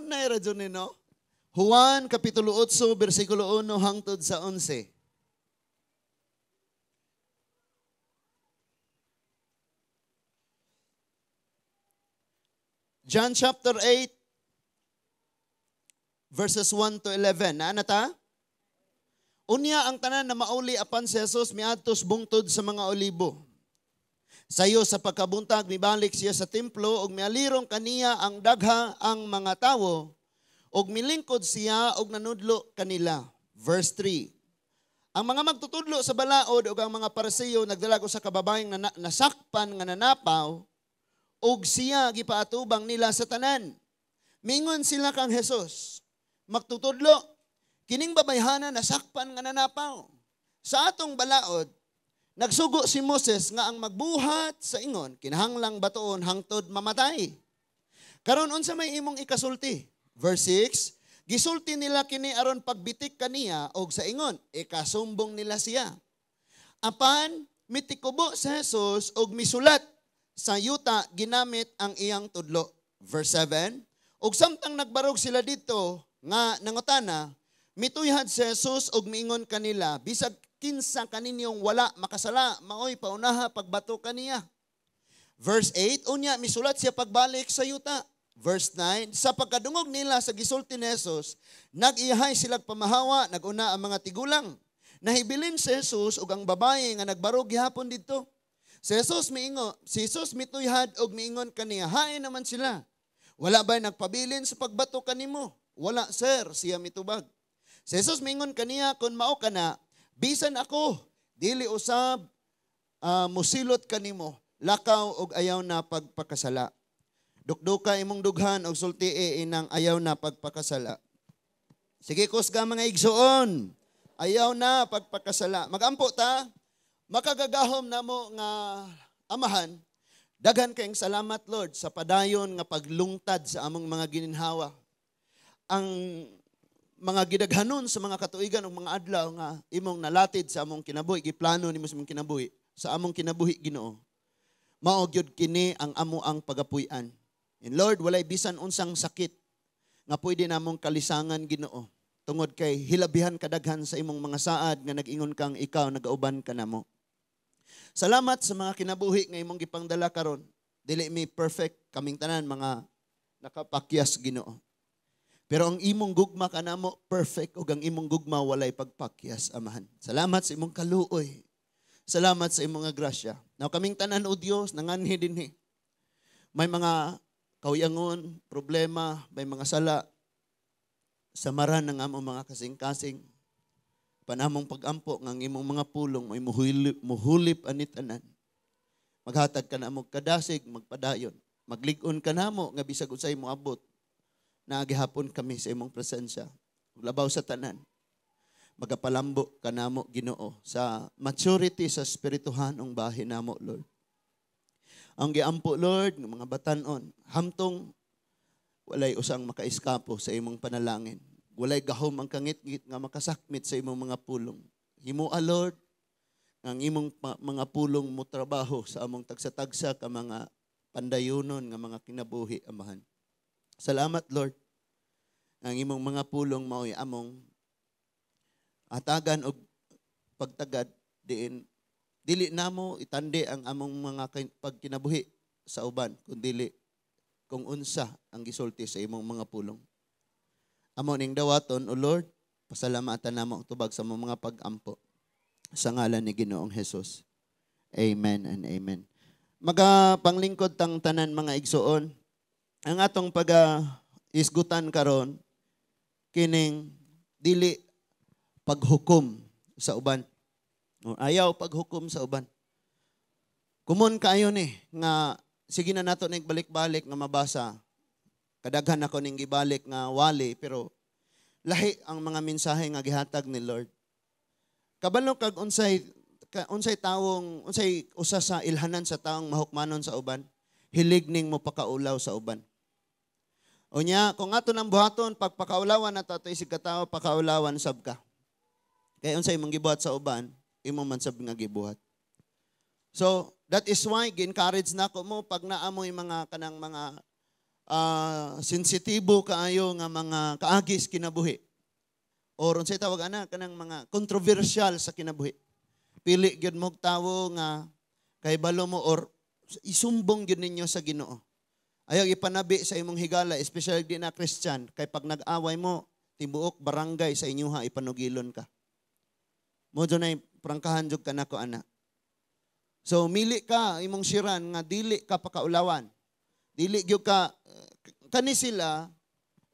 Kanunay ra jud ni, no? Juan Kapitulo 8, versikulo 1 hangtod sa 11. John chapter 8, verses 1 to 11. Naa na ta? Unya ang tanan na mauli apan si Jesus miadtos bungtod sa mga olibo. Sayo sa pagkabuntag mibalik siya sa templo ug mialirong kaniya ang dagha ang mga tawo ug milingkod siya ug nanudlo kanila. Verse 3. Ang mga magtutudlo sa balaod ug ang mga Pariseo nagdala sa kababayeng nasakpan nga nanapaw ug siya gipaatubang nila sa tanan. Mingon sila kang Jesus, magtutudlo, kining babayhana nasakpan nga nanapaw. Sa atong balaod, nagsugo si Moses nga ang magbuhat sa ingon, kinahanglang batuon hangtod mamatay. Karon unsa may imong ikasulti? Verse 6, gisulti nila kini aron pagbitik kaniya og sa ingon, ikasumbong nila siya. Apan mitikubo sa Jesus og misulat sa yuta ginamit ang iyang tudlo. Verse 7, og samtang nagbarog sila dito nga nangutana, mituyhad si Jesus og miingon kanila, bisag kinsa kaninyong wala makasala, maoy paunaha pagbato kaniya. Verse 8, unya misulat siya pagbalik sa yuta. Verse 9, sa pagkadungog nila sa gisulti ni Jesus, nag-iyahay silag pamahawa, naguna ang mga tigulang. Nahibilin si Jesus ug ang babaye nga nagbarog gihapon didto. Si Jesus miingon, si Jesus mituyhad og miingon kaniya, hain naman sila. Wala ba'y nagpabilin sa pagbato kanimo? Wala, sir, siya mitubag. Si Jesus miingon kaniya, kun mao ka na, bisan ako, dili usab musilot kanimo, lakaw og ayaw na pagpakasala. Dukduka imong dughan og sultii inang ayaw na pagpakasala. Sige kusga mga igsoon, ayaw na pagpakasala. Magampo ta, makagagahom namo nga amahan, daghan kayong salamat Lord sa padayon nga paglungtad sa among mga gininhawa. Ang mga gidaghanon sa mga katuigan ug mga adlaw nga imong nalatid sa among kinabuhi, giplano nimo sa among kinabuhi, sa among kinabuhi Ginoo. Mao gyud kini ang amo ang pagapuy-an. And Lord, walay bisan unsang sakit nga pwede namong kalisangan Ginoo tungod kay hilabihan kadaghan sa imong mga saad nga nag-ingon kang ikaw nagauban kanamo. Salamat sa mga kinabuhi nga imong gipangdala karon. Dili mi perfect kaming tanan mga nakapakyas Ginoo. Pero ang imong gugma kanamo perfect ug ang imong gugma walay pagpakyas, Amahan. Salamat sa imong kaluoy. Salamat sa imong grasya. Now kaming tanan o Dios nanganhi dinhi. May mga kauyangon, problema, may mga sala. Samaran ng among mga kasing-kasing. Panamong pagampo ng imong mga pulong may muhulip ani tanan. Maghatag ka namo kadasig, magpadayon. Maglig-on ka namo nga bisag unsay moabot. Naagihapon kami sa imong presensya. Labaw sa tanan. Magapalambo ka namo Ginoo sa maturity sa espirituhanong bahin namo, Lord. Ang giampo, Lord, ng mga batan-on, hamtong walay usang makaiskapo sa imong panalangin. Walay gahom ang kangitngit nga makasakmit sa imong mga pulong. Himoa, Lord, ang imong mga pulong mo trabaho sa among tagsa-tagsa ka mga pandayunon nga mga kinabuhi, Amahan. Salamat, Lord. Ang imong mga pulong mao'y among atagan og pagtagad diin dili namo itandi ang among mga pagkinabuhi sa uban kun dili kung unsa ang gisulti sa imong mga pulong. Amo ning dawaton, O Lord, pasalamatan namo tubag sa among mga pag-ampo sa ngalan ni Ginoong Hesus. Amen and amen. Magapanglingkod tang tanan mga igsoon. Ang atong pag-isgutan karon kining dili paghukom sa uban. O, ayaw paghukom sa uban. Kumon kaayo ni nga sige na nato ning balik-balik nga mabasa. Kadaghan ako ning gibalik nga wali pero lahi ang mga mensahe nga gihatag ni Lord. Kabalo kag unsay unsay tawong unsay usa sa ilhanan sa taong mahukmanon sa uban, hilig ning mopakaulaw sa uban. Unya, kung ato nang buhaton pagpakaulawan na ato isig katawo, pakaulawan sab ka. Kay unsay imong gibuhat sa uban, imo man sab nga gibuhat. So, that is why gi-encourage nako mo pag naamoy mga kanang mga sensitibo kaayo nga mga kaagis kinabuhi. Or unsay tawag ana kanang mga controversial sa kinabuhi. Pili gyud mo tawo nga kahibalo mo or isumbong gyud ninyo sa Ginoo. Ayaw ipanabi sa imong higala, especially di na Christian, kay pag nag-away mo, tibuok barangay sa inyuha ipanugilon ka. Mo dunay prangkahan jud ka nako ana. So mili ka imong siran nga dili ka pakaulawan. Dili gyud ka kani sila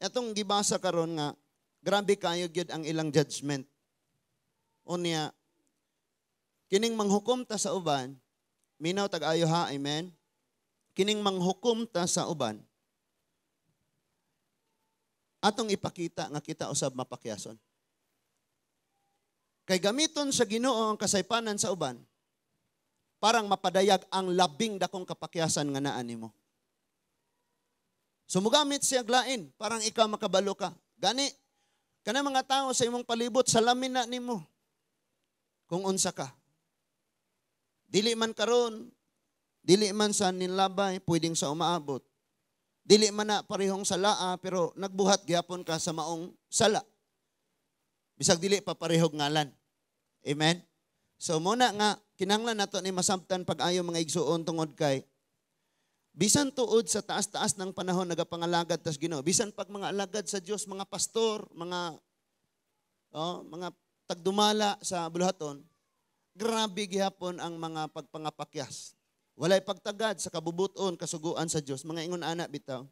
atong gibasa karon nga grabe kayo gyud ang ilang judgment. Unya kining manghukom ta sa uban, minaw tag-ayo ha, amen. Kining manghukom ta sa uban, atong ipakita nga kita usab mapakyason. Kay gamiton sa Ginoo ang kasaypanan sa uban, parang mapadayag ang labing dakong kapakyasan nga naa nimo. So mugamit siya glain, parang ikaw makabalo ka. Gani, kana mga tao sa imong palibot, salamin na nimo kung unsa ka. Dili man karon, dili man sa nilabay, pwedeng sa umaabot. Dili man na parehong salaa, pero nagbuhat gyapon ka sa maong sala. Bisag dili pa parehog ngalan. Amen? So muna nga, kinahanglan nato ni masabtan pag-ayo mga igsuon tungod kay bisan tuod sa taas-taas ng panahon nagapangalagad tas Ginoo, bisan pag mga alagad sa Dios, mga pastor, mga tagdumala sa buluhaton, grabe gihapon ang mga pagpangapakyas. Walay pagtagad sa kabubuton, kasuguan sa Dios, mga ingon ana bitaw.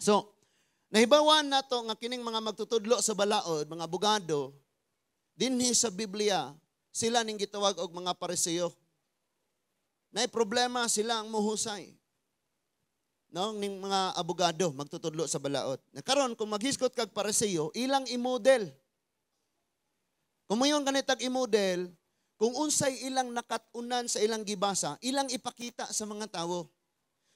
So, nahibawan nato nga kining mga magtutudlo sa balaod, mga abogado, dinhi sa Biblia, sila ning gitawag og mga Pariseo. Nay problema sila ang muhusay. No, ning mga abogado magtutudlo sa balaod. Karon kung maghisgot kag Pariseo, ilang i-model. Kung moingon ganitag i-model, kung unsay ilang nakat-unan sa ilang gibasa, ilang ipakita sa mga tawo.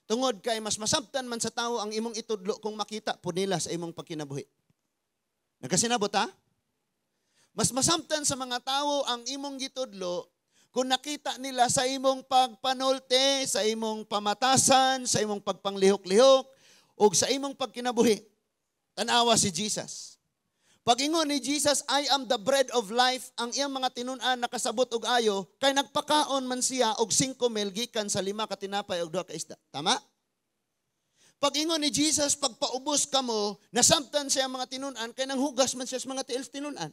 Tungod kay mas masabtan man sa tawo ang imong itudlo kung makita po nila sa imong pagkinabuhi. Nagkasinabot ha? Mas masabtan sa mga tawo ang imong gitudlo kung nakita nila sa imong pagpanulte, sa imong pamatasan, sa imong pagpanglihok-lihok, o sa imong pagkinabuhi. Tanawa si Jesus. Pag-ingon ni Jesus, "I am the bread of life," ang iyang mga tinun-an nakasabot og ayo, kay nagpakaon man siya og 5 mil gikan sa 5 ka tinapay og 2 ka isda. Tama? Pag-ingon ni Jesus, "Pagpaubos kamo," nasabtan siya ang mga tinun-an, kay nanghugas man siya sa mga tiil tinun-an.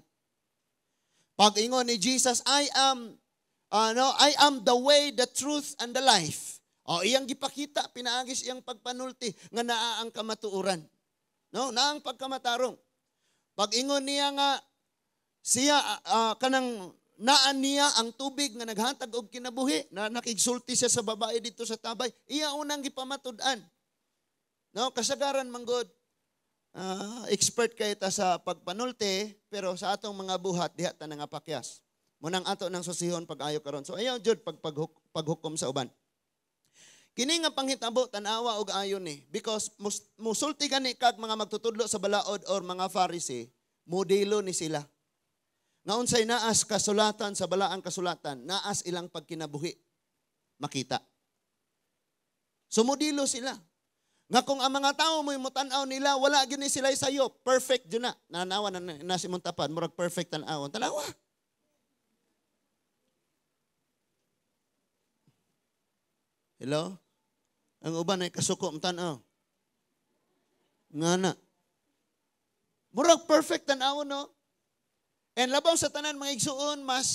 Pag-ingon ni Jesus, "I am the way, the truth, and the life." O, iyang gipakita, pinaagis iyang pagpanulti, nga naa ang kamatuoran. No, naa ang pagkamatarong. Pag-ingon niya nga, siya, kanang naan niya ang tubig nga naghatag og kinabuhi, na nakigsulti siya sa babae dito sa tabay, iya unang gipamatud-an. No, kasagaran man gud, expert kay ta sa pagpanulte, pero sa atong mga buhat diha ta nangapakyas. Munang ato nang susihon pag-ayo karon. So ayaw jud paghukom sa uban. Kini nga panghitabo, tan-awa og ayon ni because musulti gani kag mga magtutudlo sa balaod or mga Pharisee, modelo ni sila. Nga unsay naas kasulatan sa balaang kasulatan, naas ilang pagkinabuhi makita. So modelo sila. Nga kung ang mga tao mo'y mutan-aw nila, wala gyud ni sila sayo, perfect jud na. Nanawa na si Muntapan, murag perfect tan-awon. Tanawa. Hello? Ang uban ay kasuko tan-aw. Nga na. Murag perfect tan-awon, no? And labaw sa tanan mga igsuon, mas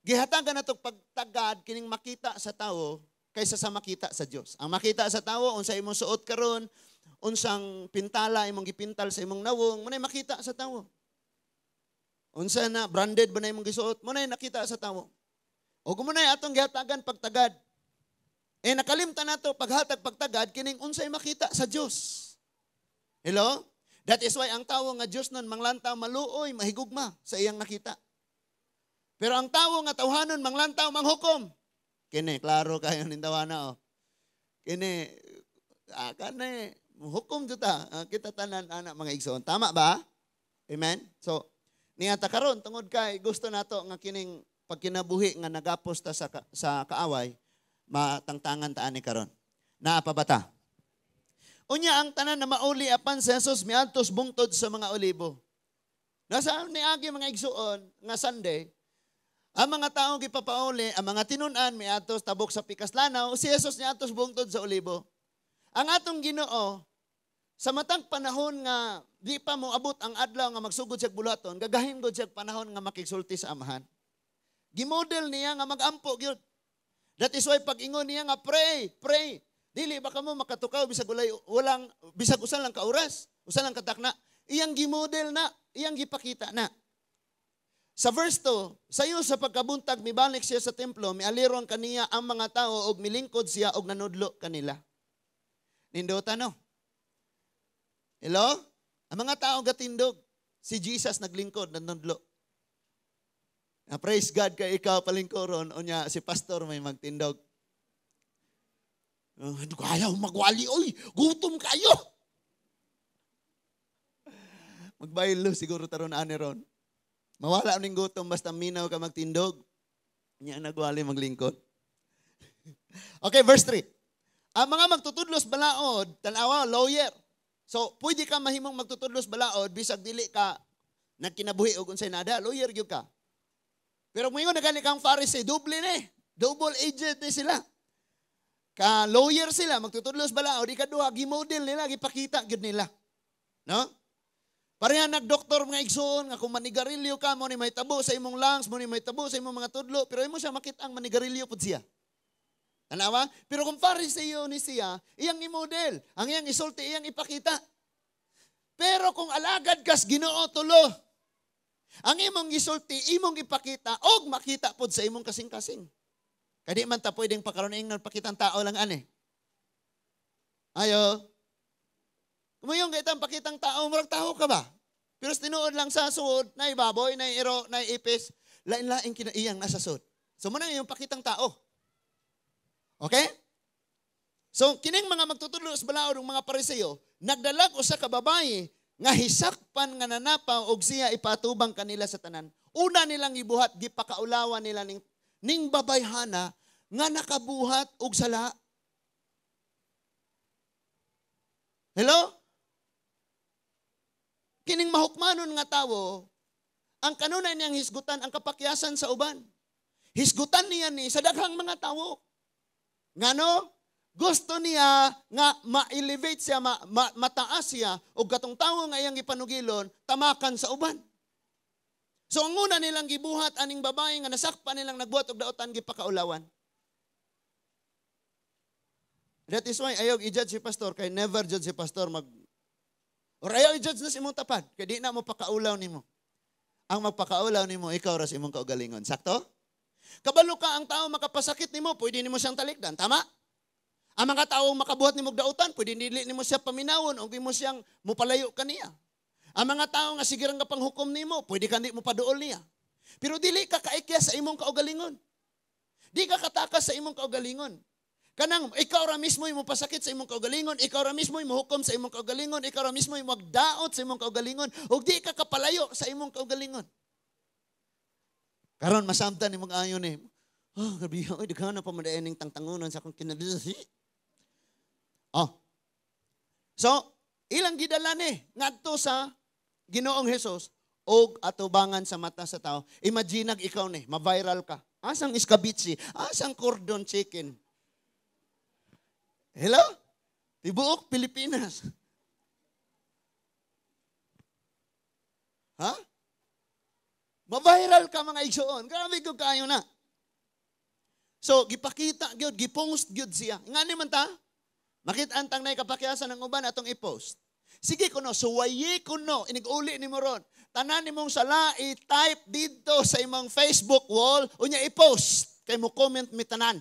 gihatagan nato pagtagad kining makita sa tawo kaysa sa makita sa Dios. Ang makita sa tawo, unsa imong suot karon, unsang pintala imong gipintal sa imong nawong, munay makita sa tawo. Unsa na branded ba na imong gisuot, munay nakita sa tawo. O munay atong gihatagan pagtagad. Eh nakalimtan nato paghatag pagtagad kining unsay makita sa Dios. Hello? That is why ang tawo nga Dios nun manglantaw maluoy, mahigugma sa iyang nakita. Pero ang tawo nga tawhanon manglantaw manghukom. Kini klaro kayo ning tawana oh. Kini kani hukom jud ta, kita tanan ana mga igsoon. Tama ba? Amen. So niya ta karon tungod kay gusto nato nga kining pagkinabuhi nga nagapos ta sa kaaway, matangtangan ta ani karon. Naa pa ba ta? Unya ang tanan na mauli apan si Jesus miadtos bungtod sa mga olibo. Nasa niagi, mga igsuon, nga Sunday, ang mga tao gipapauli, ang mga tinun-an miadtos tabok sa pikas lanaw, si Jesus niadtos bungtod sa olibo. Ang atong Ginoo, sa matang panahon nga di pa mo abot ang adlaw nga magsugod siya buluhaton, gagahin gud siya panahon nga makigsulti sa Amahan. Gimodel niya nga magampo gyud. That is why pag ingon niya nga pray, pray. Dili ba kamo makatukaw bisag walay walang bisag usa lang ka oras, usa lang katakna? Iyang gimodel na, iyang gipakita na. Sa verse 2, sayo sa pagkabuntag mibalik siya sa templo, mialiron kaniya ang mga tao og milingkod siya og nanudlo kanila. Nindota, no? Hello? Ang mga tao gatindog. Si Jesus naglingkod, nanudlo. Na praise God kay ikaw palingkoron, unya si pastor may magtindog. Oh, kaya magwali, oy, gutom kayo. Magbaylo siguro taron ani ron. Mawala ning gutom basta minaw ka magtindog. Nya nagwali maglingkod. Okay, verse 3. Ang mga magtutudlos balaod, tanawa, lawyer. So, pwede ka mahimong magtutudlos balaod bisag dili ka nagkinabuhi og unsay nada, lawyer gyud ka. Pero moingon na gani kang Pharisee, doble ni. Double agent ni sila. Ka lawyer sila, magtutudlos balaod, ikaduha, gimodel nila, gipakita gyud nila. No? Pareha nagdoktor, mga igsoon, nga kung manigarilyo ka, mo ni may tabo sa imong lungs, mo ni may tabo sa imong mga tudlo, pero imo siya makita ang manigarilyo pud siya. Tanawa? Pero kung Phariseo ni siya, iyang i-model, ang iyang isulti, iyang ipakita. Pero kung alagad kas Ginoo, tulo, ang imong gisulti, imong ipakita, og makita pod sa imong kasing-kasing. Kadi man ta pwedeng pakaroon ingnon pakitang tao lang ani. Ayo. Kumayon kay tang pakitang tao, murag tao ka ba? Pero sa tinuod lang sa suod, nay baboy, nay iro, nay ipis, lain-lain kinaiyang nasa suod. So muna yung pakitang tao. Okay? So kining mga magtutudlo sa balaod ng mga Pariseo, nagdalag usa ka babayi nga hisakpan nga nanapaw og siya ipatubang kanila sa tanan. Una nilang ibuhat, gipakaulawan nila ning babayhana nga nakabuhat og sala. Hello? Kining mahukmanon nga tawo, ang kanunay niyang hisgutan ang kapakyasan sa uban. Hisgutan niya ni sa daghang mga tawo. Ngano? Gusto niya nga ma-elevate siya, mataas siya, o katong tawo nga iyang gipanugilon, tamakan sa uban. So ang una nilang gibuhat aning babae nga nasakpan nilang nagbuhat og daotan, gipakaulawan. That is why ayaw i-judge si pastor, kay never judge si pastor mag or ayaw i-judge na si imong tapad, kay di na mo pakaulaw nimo. Ang magpakaulaw nimo, ikaw ra sa imong kaugalingon. Sakto? Kabalo ka ang tao makapasakit nimo, pwede nimo siyang talikdan, tama? Ang mga taong makabuhat nimo og dautan, pwede dili nimo siya paminawon o mo siyang mopalayo kaniya. Ang mga tao nga sige ra nga panghukom nimo, pwede ka di mo paduol niya. Pero dili ka kaikya sa imong kaugalingon. Di ka katakas sa imong kaugalingon. Kanang ikaw ra mismo mo pasakit sa imong kaugalingon, ikaw ra mismo mo hukom sa imong kaugalingon, ikaw ra mismo mo magdaot sa imong kaugalingon, ug di ka kapalayo sa imong kaugalingon. Karon masamtan nimong ayon ni. Oh, grabe, oy, daghan na pa man ning tangtangunan sa akong kinabuhi. Oh. So, ilang gidala ni ngadto sa Ginoong Hesus og atubangan sa mata sa tao. Imagine ikaw ni, ma-viral ka. Asang iskabitsi, asang cordon chicken. Hello? Tibuok Pilipinas. Ha? Ma-viral ka, mga igsoon. Grabe ko kayo na. So, gipakita gyud, gipost gyud siya. Ngani man ta? Makita ang tangnay kapakyasan ng uban atong i-post. Sige kuno, suwayi kuno, inig-uli ni mo ron. Tanan nimong sala, i-type dito sa imong Facebook wall, unya i-post. Kay mo comment mi tanan.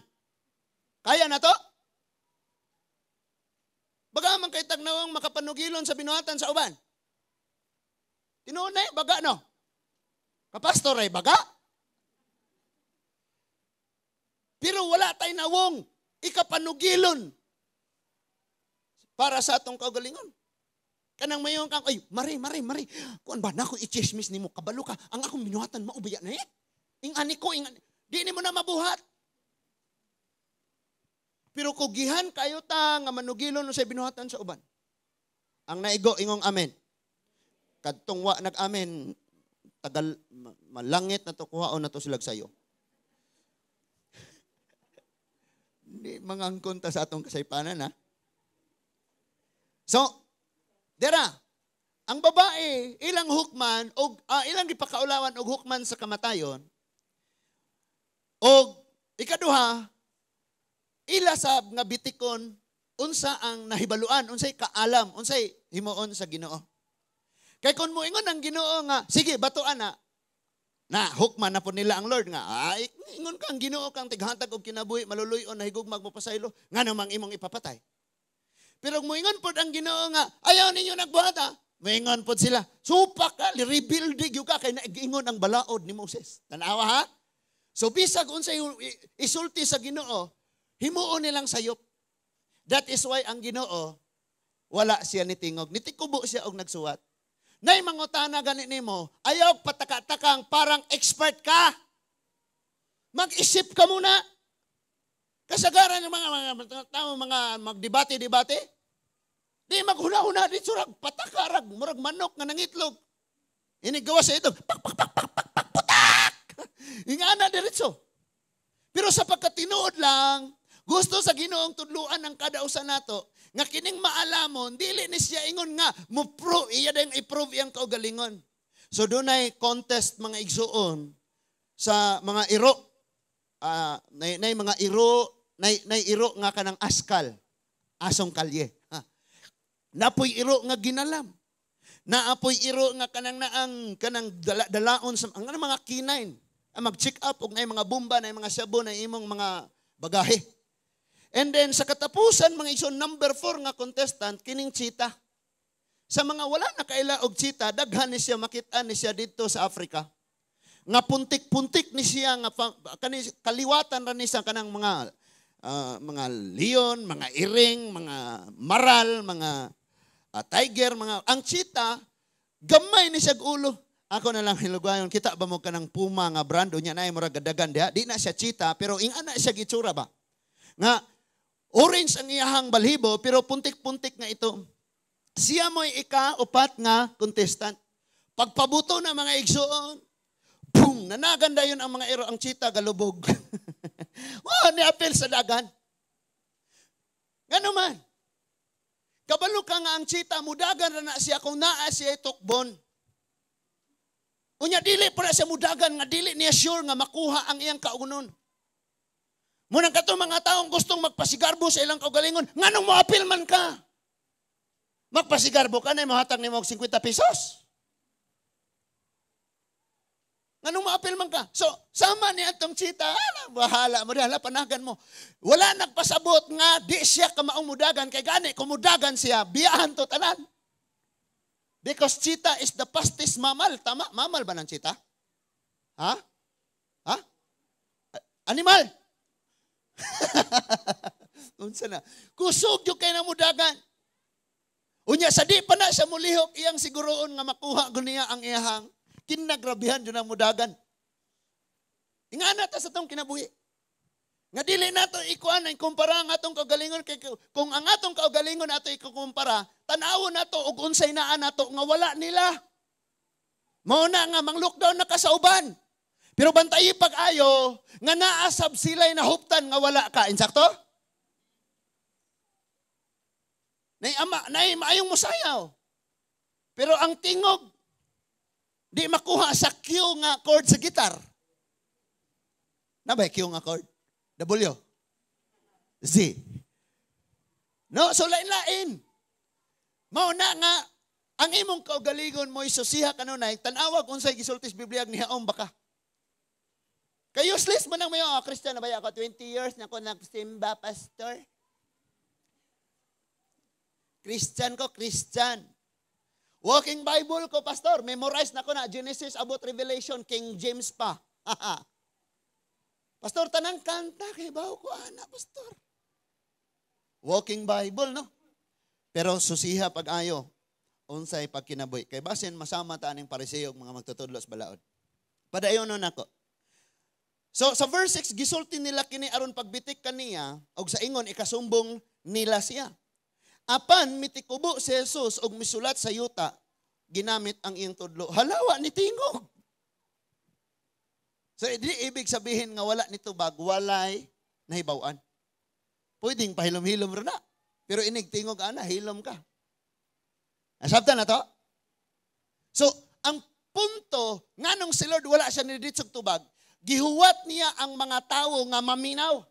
Kaya na to? Baga man kay tagnawang makapanugilon sa binuhatan sa uban. Tinuod na baga no? Kapastor ay baga. Pero wala tay nawong ikapanugilon para sa atong kaugalingon. Kanang mayon kang, ay, mare, mare, mare. Kuan ba, nako i-chismis nimo, kabalo ka. Ang akong binuhatan, maubaya na eh. Ingani ko, ingani. Di nimo na mabuhat. Pero kugihan kayo ta nga manugilon sa binuhatan sa uban. Ang naigo, ingong amen. Kadtong wa nag-amen, tagal malangit na to, kuhaon na to sila sayo. Hindi mangangkon ta sa atong kasaypanan, ha? So, dera, ang babae, ilang hukman, og ilang gipakaulawan og hukman sa kamatayon, og ikaduha, ila sab nga bitikon, unsa ang nahibaluan, unsay kaalam, unsay himuon sa Ginoo. Kay kung moingon ang Ginoo nga, sige, batuan na, na hukman na po nila ang Lord nga, ay, ingon ka ang Ginoo kang tighatag og kinabuhi, maluluy-on, nahigugmag mo pasaylo, nga namang imong ipapatay. Pero moingon pod ang Ginoo nga, ayaw ninyo nagbuhat ha, moingon pod sila, supak ka, rebuild gyud ka, kay naigingon ang balaod ni Moses. Tanawa ha? So bisag unsay isulti sa Ginoo, himuon nilang sayop. That is why ang Ginoo, wala siya nitingog. Nitikubo siya og nagsuwat. Nay mangutana gani nimo, ayaw pataka-takang parang expert ka. Mag-isip ka muna. Kasagaran ng mga tao, mga magdebate-debate. Di maghuna-huna di surag patakarag, murag manok nga nangitlog. Inigawa sa ito, pak pak pak pak pak pak putak. Ingana diretso. Pero sa pagkatinuod lang, gusto sa Ginoong tudluan ang kada usa nato nga kining maalamon dili ni siya ingon nga mo-prove, iya dayong i-prove iyang kaugalingon. So dunay contest mga igsuon sa mga iro. Nay mga iro, nay iro nga kanang askal, asong kalye. Ha. Napoy iro nga ginalam. Naapoy iro nga kanang naang kanang dalaon sa ang mga kinain. Mag-check up og nay mga bomba, nay mga sabon, nay imong mga bagahe. And then sa katapusan mga igsoon, number 4 nga contestant kining cheetah. Sa mga wala nakaila og cheetah, daghan ni siya makita ni siya didto sa Africa. Nga puntik-puntik ni siya nga kani kaliwatan ra ni siya kanang mga mga leon, mga iring, mga maral, mga tiger, mga ang cheetah gamay ni siya ulo. Ako na lang hilugayon, kita ba mo kanang puma nga brand unya naay murag gadagan diha, di na siya cheetah pero ingana siya gitsura ba. Nga orange ang iyahang balhibo pero puntik-puntik nga ito. Siya mo'y ika-upat nga contestant. Pagpabuto na mga igsuon, boom, nanaganda yun ang mga iro, ang cheetah galubog. Wow, ni-apel sa dagan. Ngano man? Kabalo ka nga ang cheetah, mudagan ra na siya kung naa siya tukbon. Unya dili pa na siya mudagan nga dili niya sure nga makuha ang iyang kaunon. Munang kato mga taong gustong magpasigarbo sa ilang kaugalingon, nganong moapil man ka? Magpasigarbo ka na mohatag nimo og 50 pesos. Nganong moapil man ka? So, sama ni atong cheetah, ala, bahala mo, hala panagan mo. Wala nagpasabot nga di siya kamaong mudagan kay gani kung mudagan siya, biyahan to tanan. Because cheetah is the fastest mammal. Tama? Mammal ba ng cheetah? Ha? Ha? Animal. Unsa na? Kusog jud kay namudagan. Unya sa di pa na siya mulihok iyang siguroon nga makuha guniya ang iyahang kinagrabihan jud ang mudagan. Ingana ta sa tong kinabuhi. Nga dili nato ikuan ang kumpara ang atong kaugalingon kay kung ang atong kaugalingon ato ikukumpara, tan-awon nato og unsay naa nato nga wala nila. Mao na nga mang-lockdown na ka sa uban. Pero bantayi pag-ayo nga naa sab sila'y nahuptan nga wala ka. Insakto? Nay ama, nay maayong musayaw. Pero ang tingog di makuha sa Q nga chord sa gitar. Na ba Q nga chord? W. Z. No, so lain-lain. Mao na nga ang imong kaugalingon mo isusiha kanunay tan-awag unsay gisulti sa Biblia nihaom baka. Kay useless man ang mayo, Christian na ba ako 20 years na ako nagsimba, pastor. Christian ko, Christian. Walking Bible ko, pastor. Memorize na ko na Genesis about Revelation, King James pa. Pastor, tanang kanta kay bawo ko ana, pastor. Walking Bible, no? Pero susiha pag-ayo, unsay pagkinabuhi. Kay basin masama ta aning Pariseo ug mga magtutudlo sa balaod. Padayon nun ako. So sa verse 6, gisulti nila kini aron pagbitik kaniya og sa ingon ikasumbong nila siya. Apan mitikubo si Jesus og misulat sa yuta, ginamit ang iyang tudlo. Halawa ni tingog. So, di ibig sabihin nga wala ni tubag, walay nahibaw-an. Pwedeng pahilom-hilom ra na. Pero inig tingog ana, hilom ka. Nasabtan na to? So, ang punto, nganong si Lord wala siya niditsog tubag, gihuwat niya ang mga tawo nga maminaw.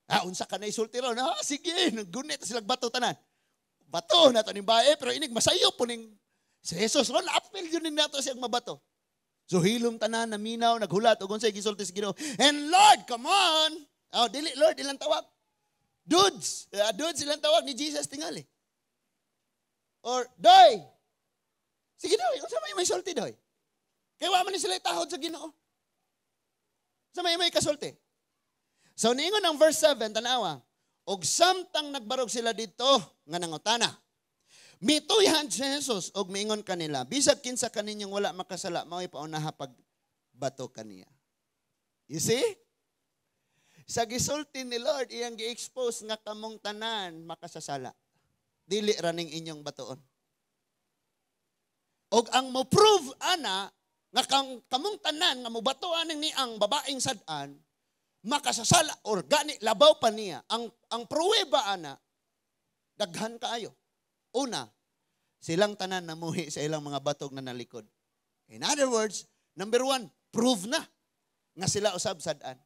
Ah, unsa ka na isulti ron? Ah, sige, naggunit sila bato tanan. Bato na to ning bae, pero inig masayo po ning si Jesus ron, apil yun nato siyang mabato. So hilom tanan, naminaw, naghulat, ug unsay gisulti sa Ginoo. And Lord, come on! Oh, dili Lord, ilang tawag. Dudes, dudes ilang tawag ni Jesus tingali. Or, Doy! Sige doy, unsa may sulti doy? Kay wa man ni sila tahod sa Ginoo. Sa may kasulti. So niingon ang verse 7, tanawa, og samtang nagbarog sila dito nga nangutana, mituyhan si Jesus og miingon kanila, bisag kinsa kaninyong wala makasala, mao'y paunaha pag bato kaniya. You see? Sa gisulti ni Lord, iyang gi-expose nga kamong tanan makasasala. Dili ra ning inyong batoon. Og ang mo-prove ana nga kang kamong tanan nga mobato aning ni ang babaeng sad-an makasasala or gani labaw pa niya, ang pruweba ana daghan kaayo. Una, silang tanan namuhi sa ilang mga batog na nalikod. In other words, number one, prove na nga sila usab sad-an.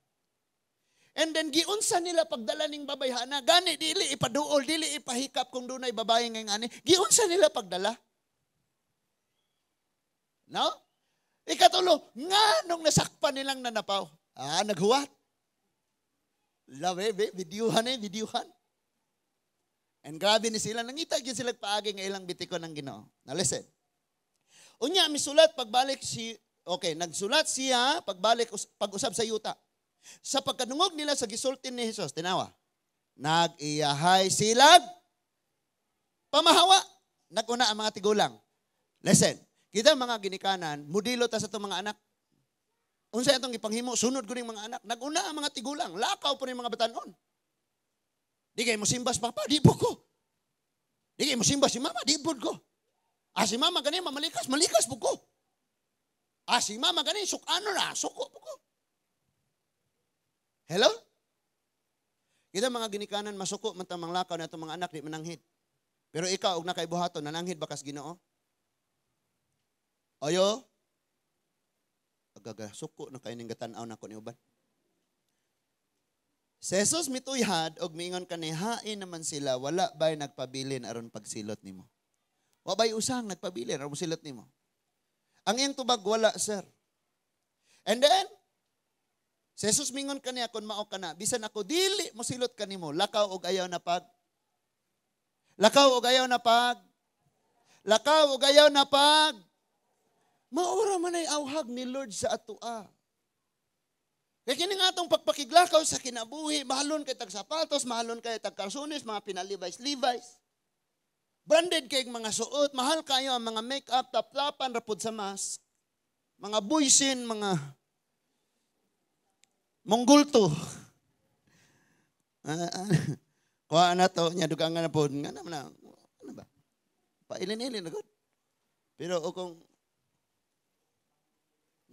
And then giunsa nila pagdala ning babayhana, gani dili ipaduol, dili ipahikap kung dunay babae nga ani, giunsa nila pagdala. No? Ikatulo, nga nung nasakpan nilang nanapaw. Ah, naghuwat. Lawe, be, videohan eh, videohan. And grabe ni sila, nangita gyud sila paagi nga ilang bitikon ng Ginoo. Now listen. Unya misulat pagbalik si okay, nagsulat siya pagbalik pag-usab sa yuta. Sa pagkadungog nila sa gisulti ni Jesus, tinawa. Nag-iyahay silag pamahawa. Naguna ang mga tigulang. Listen, kita mga ginikanan, modelo ta sa itong mga anak. Unsa itong ipanghimo, sunod ko ning mga anak. Naguna ang mga tigulang, lakaw po ning mga batanon. Di kay mo simbas papa, di po ko. Di kay mo simbas si mama, di po ko. Ah, si mama gani mamalikas, malikas po ko. Ah, si mama gani sukano na, suko po ko. Hello? Kita mga ginikanan, masuko man tamang lakaw na itong mga anak, di mananghid. Pero ikaw, og nakaibuhaton, nananghid bakas Ginoo? Ayo? Agaga, suko na kayo ning gatan-aw na ko ni uban. Si Jesus mituyhad og miingon kani, hain naman sila, wala ba'y nagpabilin aron pagsilot nimo? Wa ba'y usang nagpabilin aron silot nimo? Ang iyang tubag, wala, sir. And then, si Jesus mingon kaniya, kung mao ka na, bisan ako dili mo silot kanimo, lakaw og ayaw na pag lakaw og ayaw na pag lakaw og ayaw na pag maura man ay awhag ni Lord sa atoa. Kaya kini nga atong pagpakiglakaw sa kinabuhi, mahalon kay tag sapatos, mahalon kay tag kalsones, mga pinalibais-libais. Branded kay mga suot, mahal kayo ang mga make-up, taplapan, rapod sa mask. Mga buisin, mga monggulto. Kuha na to, niya dugang nga na po, nga naman na, ano ba? Pailin-ilin na gud. Pero o kung,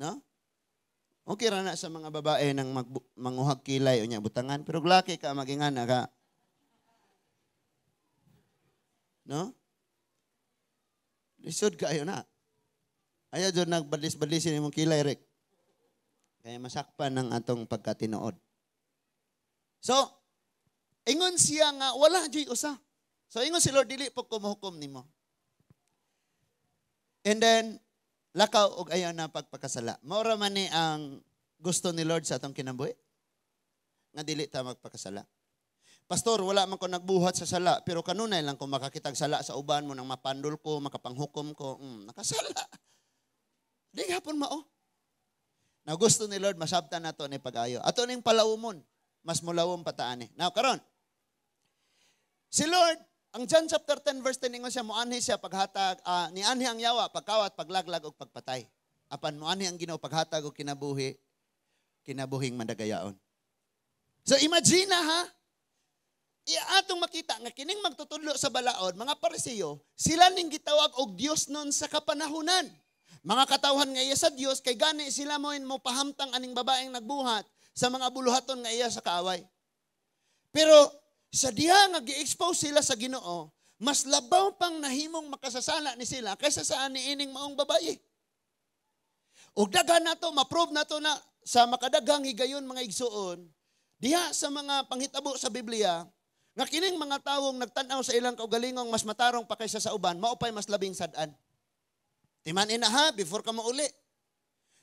no? Okay ra na sa mga babae nang manguhag kilay o niya butangan, pero laki ka magingana ka. No? Lisod kayo na. Ayaw dyan nagbadlis-badlisin imong kilay, Rick. Kaya masakpan ng atong pagkatinuod. So, ingon siya nga, wala dyo'y usa. So, ingon si Lord, dili po kumuhukom nimo. And then, lakaw og ayaw na pagpakasala. Maura man ni ang gusto ni Lord sa atong kinabuhi. Nga dili ta magpakasala. Pastor, wala man ko nagbuhat sa sala, pero kanunay lang ko makakitag sala sa uban mo nang mapandol ko, makapanghukom ko, nakasala. Di gapon mao. Na gusto ni Lord, masabtan nato ni pag-ayo. Ato ning palawumon, mas mulawom pataan ni. Now, karon, si Lord, ang John chapter 10 verse 10, ingon siya, muanhi siya paghatag, nianhi ang yawa, pagkawat, paglaglag, ug pagpatay. Apan muanhi ang Ginoo paghatag og kinabuhi, kinabuhing mandagayaon. So imagine na ha, Atong makita nga kining magtutudlo sa balaod, mga Pariseo, sila ning gitawag og Dios nun sa kapanahunan. Mga katawhan nga iya sa Dios, kay gani sila mo mo pahamtang aning babaeng nagbuhat sa mga buluhaton nga iya sa kaaway. Pero sa diha nga gi-expose sila sa Ginoo, mas labaw pang nahimong makasasala ni sila kaysa sa ani ining maong babae. Og daghan nato, ma-prove nato na sa makadaghang higayon, mga igsuon, diha sa mga panghitabo sa Biblia, nga kining mga tawong nagtan-aw sa ilang kaugalingong mas matarong pa kaysa sa uban, mao pay mas labing sad-an. Timan ina ha, before ka mauli.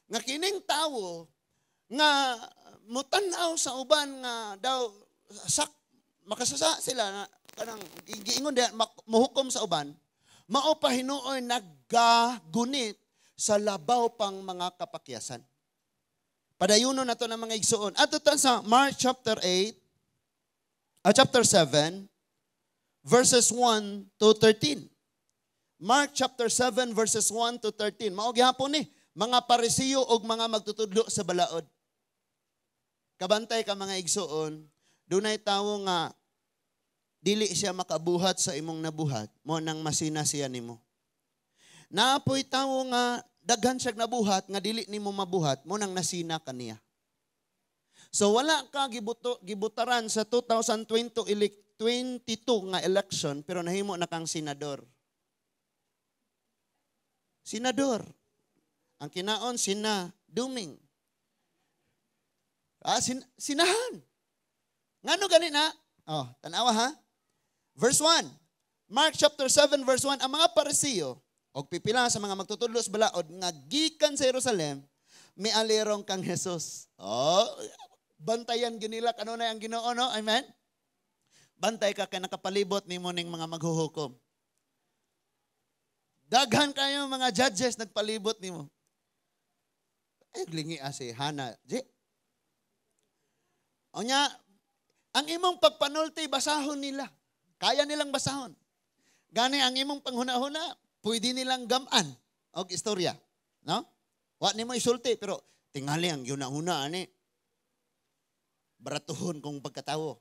Nga kining tawo nga mutan-aw sa uban nga daw sak makasasa sila na kanang giingon diha mohukom sa uban, mao pa hinuoy naggagunit sa labaw pang mga kapakyasan. Padayuno nato ng mga igsuon. Ato ta sa Mark chapter 8, chapter 7, verses 1 to 13. Mark chapter 7, verses 1 to 13. Mao gihapon ni mga Parisiyo og mga magtutudlo sa balaod. Kabantay ka, mga igsuon, dunay tawo nga dili siya makabuhat sa imong nabuhat, mo nang masina siya nimo. Naapoy tawo nga daghan siya nabuhat nga dili nimo mabuhat, mo nang nasina kaniya. So wala ka gibutaran sa 2022 nga election, pero nahimo na kang senador. Senador. Ang kinaon sina Duming. Sinahan. Ngano gani na? Oh, tanawa ha. Verse 1. Mark chapter 7 verse 1, ang mga Parisiyo og pipila sa mga magtutudlo sa balaod nga gikan sa Jerusalem mialirong kang Jesus. Oh, bantayan ginila kanunay ang Ginoo, no? Amen. Bantay ka kay nakapalibot nimo ning mga maghuhukom. Daghan kayo mga judges nagpalibot nimo. Ay, lingi si Hana. Di. O nya, ang imong pagpanulti, basahon nila. Kaya nilang basahon. Gani ang imong panghuna-huna, pwede nilang gamaan og istorya. No? Wa nimo isulti, pero tingali ang yuna-huna ani. Baratuhon kung pagkatawo.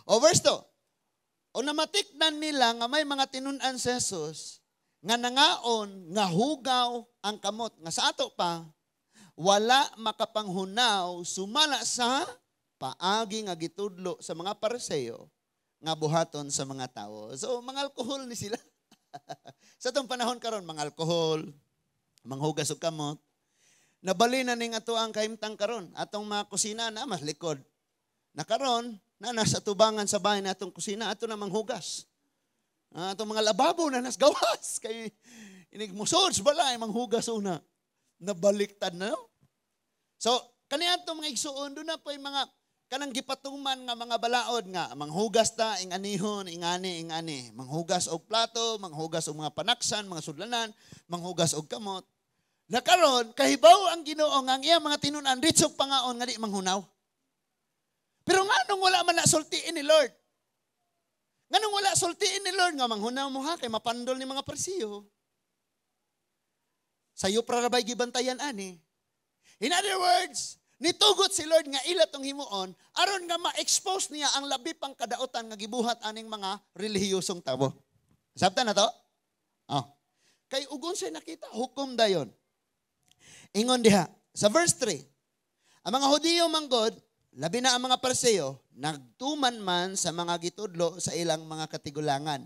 O verse 2. O namatikdan nila nga may mga tinun-an si Jesus nga nangaon nga hugaw ang kamot nga sa ato pa wala makapanghunaw sumala sa paagi nga gitudlo sa mga Pariseo nga buhaton sa mga tao. So mga alkohol ni sila. Sa atong panahon karon, mga alkohol, manghugas og kamot. Nabali na ning ato ang kahimtang karon. Atong mga kusina na mas likod. Na karon na nasa tubangan sa bahay na atong kusina, ato na manghugas. Atong mga lababo na nas gawas kay inig musod balay manghugas una. Nabaliktad na, no? So kaniadto, mga igsuon, do na po yung mga kanang gipatuman nga mga balaod nga manghugas ta inganihon, ingani, ingani, manghugas og plato, manghugas og mga panaksan, mga sudlanan, manghugas og kamot. Na karon kahibaw ang Ginoo nga ang iya mga tinun-an ritsog pangaon nga di manghunaw. Pero nganong wala man na sultiin ni Lord? Nganong wala sultiin ni Lord nga manghunaw mo ha kay mapandol ni mga Parisiyo? Sayo prarabay gibantayan ani. In other words, nitugot si Lord nga ila tong himuon aron nga ma-expose niya ang labi pang kadautan nga gibuhat aning mga relihiyosong tawo. Sabta na to? Oh. Kay ugon siya nakita, hukom dayon. Ingon diha sa verse 3. Ang mga Hudiyo manggod, labi na ang mga Pariseo, nagtuman man sa mga gitudlo sa ilang mga katigulangan.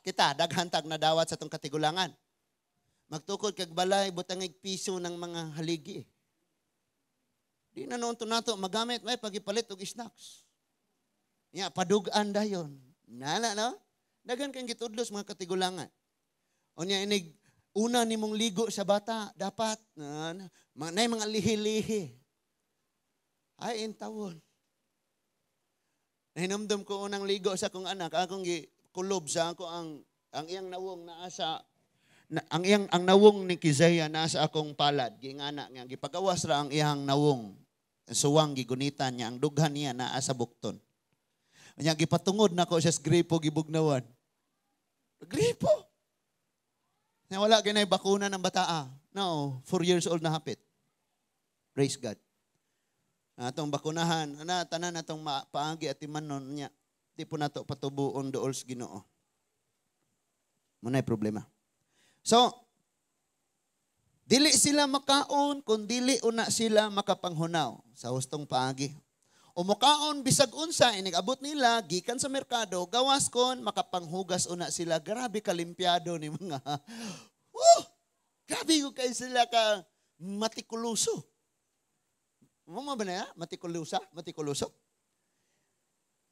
Kita daghan tag nadawat sa tong katigulangan. Magtukod kag balay, butangig piso ng mga haligi. Di na noon to nato magamit may pagipalit og snacks. Nya padugan dayon. Nana no? Daghan kang gitudlo sa mga katigulangan. Unya inig una nimong ligo sa bata dapat na nay mga lihi-lihi. Ay intawon. Nahinumdum ko unang ligo sa akong anak, akong gikulob sa ako ang iyang nawong naa sa na, ang iyang ang nawong ni Kizaya naa sa akong palad, gingana nga gipagawas ra ang iyang nawong. Suwang gigunitan niya ang dughan niya naa sa bukton. Nya gipatungod nako siya sa gripo gibugnawan. Gripo. Nya wala ginay bakuna ng bataa. No, 4 years old na hapit. Praise God. Atong bakunahan, ana tanan atong paagi at imanon niya. Di po nato patubuon dool sa Ginoo. Muna'y problema. So, dili sila makaon kung dili una sila makapanghunaw sa hustong paagi. O mukaon bisag unsa inig-abot nila gikan sa merkado, gawas kon makapanghugas una sila. Grabe kalimpiado ni mga. Woo! Grabe ko kay sila ka matikuloso. Mo ba na ya? Matikulosa? Matikuloso?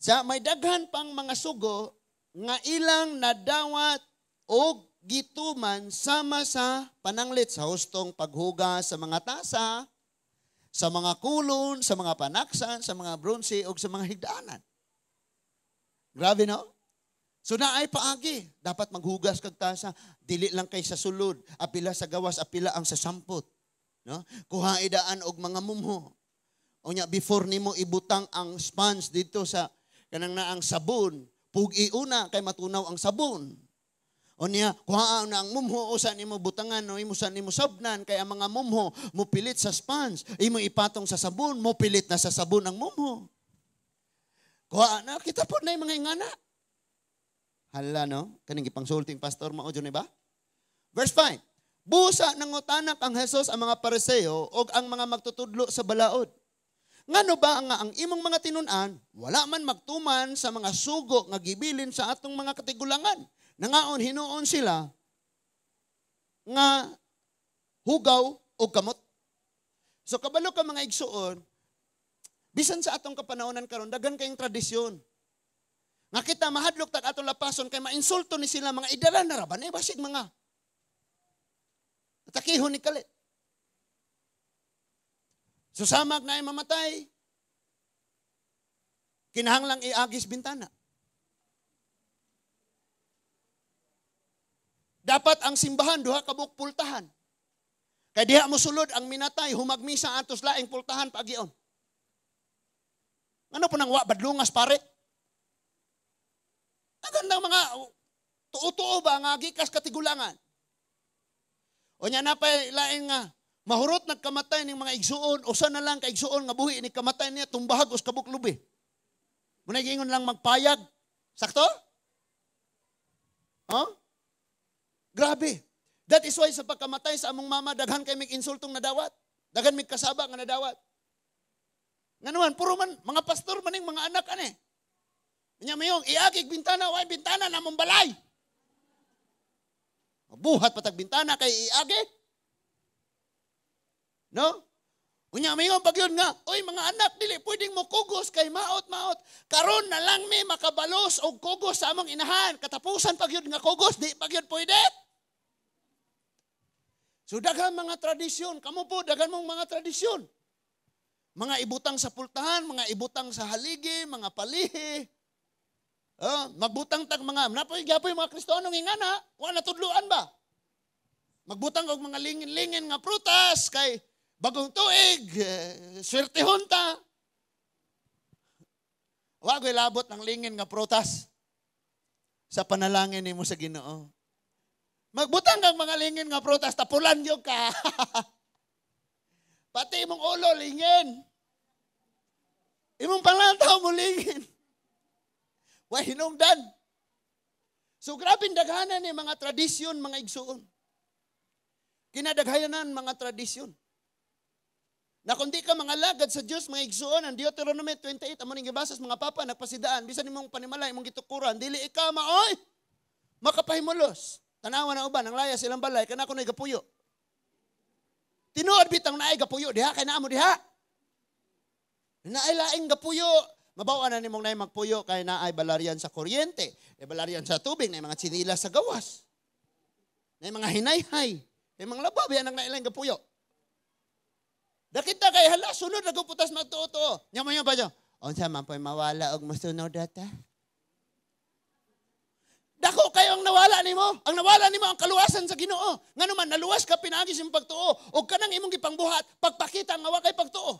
Sa may daghan pang mga sugo nga ilang nadawat og gituman sama sa pananglit sa hustong paghugas sa mga tasa, sa mga kulon, sa mga panaksan, sa mga bronse, o sa mga higdaanan. Grabe, no? So naay paagi. Dapat maghugas kag tasa. Dili lang kay sa sulod. Apila sa gawas, apila ang sa sampot. No? Kuha idaan og mga mumho. O nya, before nimo ibutang ang sponge dito sa kanang naang sabon, pugi una kay matunaw ang sabon. O niya, kuhaan na ang mumho, usa nimo butangan, o imo sa nimo sabnan, kay ang mga mumho, mupilit sa sponge, imo ipatong sa sabon, mupilit na sa sabon ang mumho. Kuhaan na, kita po na yung mga ingana. Hala, no? Kaning gipangsulting pastor, mao dyan, ba? Verse 5, busa nangutanak ang Jesus ang mga Pariseo o ang mga magtutudlo sa balaod. Ngano ba nga ang imong mga tinun-an, wala man magtuman sa mga sugo nga gibilin sa atong mga katigulangan. Nangaon hinuon sila nga hugaw o kamot. So kabalo ka mga igsuon, bisan sa atong kapanahonan karon daghan kayong tradisyon. Nga kita mahadlok tag atong lapason kay mainsulto ni sila mga idaran na ra ba ni basig mga atakihon ni kalit. So samag na ay mamatay, kinahanglang iagis bintana. Dapat ang simbahan duha ka buok pultahan. Kay diha mo sulod ang minatay, humagmisa atos laing pultahan pagion. Ano po nang wa badlungas pare? Ang mga tuo-tuo ba nga gikas katigulangan? O nya na pa laing nga mahurot nagkamatay ning mga igsuon, usa na lang ka igsuon nga buhi ni kamatay niya tumbahag us kabuk lubi. Munay giingon lang magpayag. Sakto? Huh? Grabe. That is why sa pagkamatay sa among mama, daghan kay mig insultong nadawat. Daghan mig kasaba nga nadawat. Nganuman, puro man, mga pastor maning mga anak ane. Nya mayong, iagig bintana, way bintana na mong balay. Buhat patag bintana kay iagi. No? Unya mayon pag yun nga, oy mga anak, dili pwedeng mo kugos kay maot-maot. Karon na lang mi makabalos og kugos sa among inahan. Katapusan pag yun nga kugos, di pag yun pwede. So daghan mga tradisyon. Kamo po, daghan mong mga tradisyon. Mga ibutang sa pultahan, mga ibutang sa haligi, mga palihi. Magbutang tag mga, napoy gyapoy mga Kristiyano ngingana, wa natudluan ba? Magbutang og mga lingin-lingin nga prutas kay bagong tuig, swertehon ta. Wa ko'y labot ng lingin nga prutas sa panalangin nimo sa Ginoo. Magbutang kang mga lingin nga prutas, tapulan gyud ka. Pati imong ulo lingin. Imong panlantaw mo lingin. Wa hinungdan. So grabe daghanan ni mga tradisyon, mga igsuon. Kinadaghanan mga tradisyon. Na kung di ka mga lagad sa Diyos, mga igsuon, ang Deuteronomy 28, amo ning gibasa sa mga papa, nagpasidaan, bisan imong panimala, imong gitukuran, dili ika maoy, makapahimulos. Tanawa na uban, ang laya silang balay, kana kuno'y gapuyo. Tinuod bitang naay gapuyo, diha, kay naamo diha. Naay laing gapuyo, mabawa na nimong naay magpuyo, kay naay balaryan sa kuryente, naay balaryan sa tubig, naay mga tsinila sa gawas, naay mga hinayhay, naay mga labaw, yan ang naay laing gapuyo. Dakita kay hala, sunod na guputas magtuo-tuo. Nya mo ba niyo? Unsa man po'y mawala og mosunod data? Dako kayo ang nawala nimo. Ang nawala nimo ang kaluwasan sa Ginoo. Ngano man naluwas ka pinaagi sa imong pagtuo og kanang imong gipangbuhat, pagpakita nga wa kay pagtuo.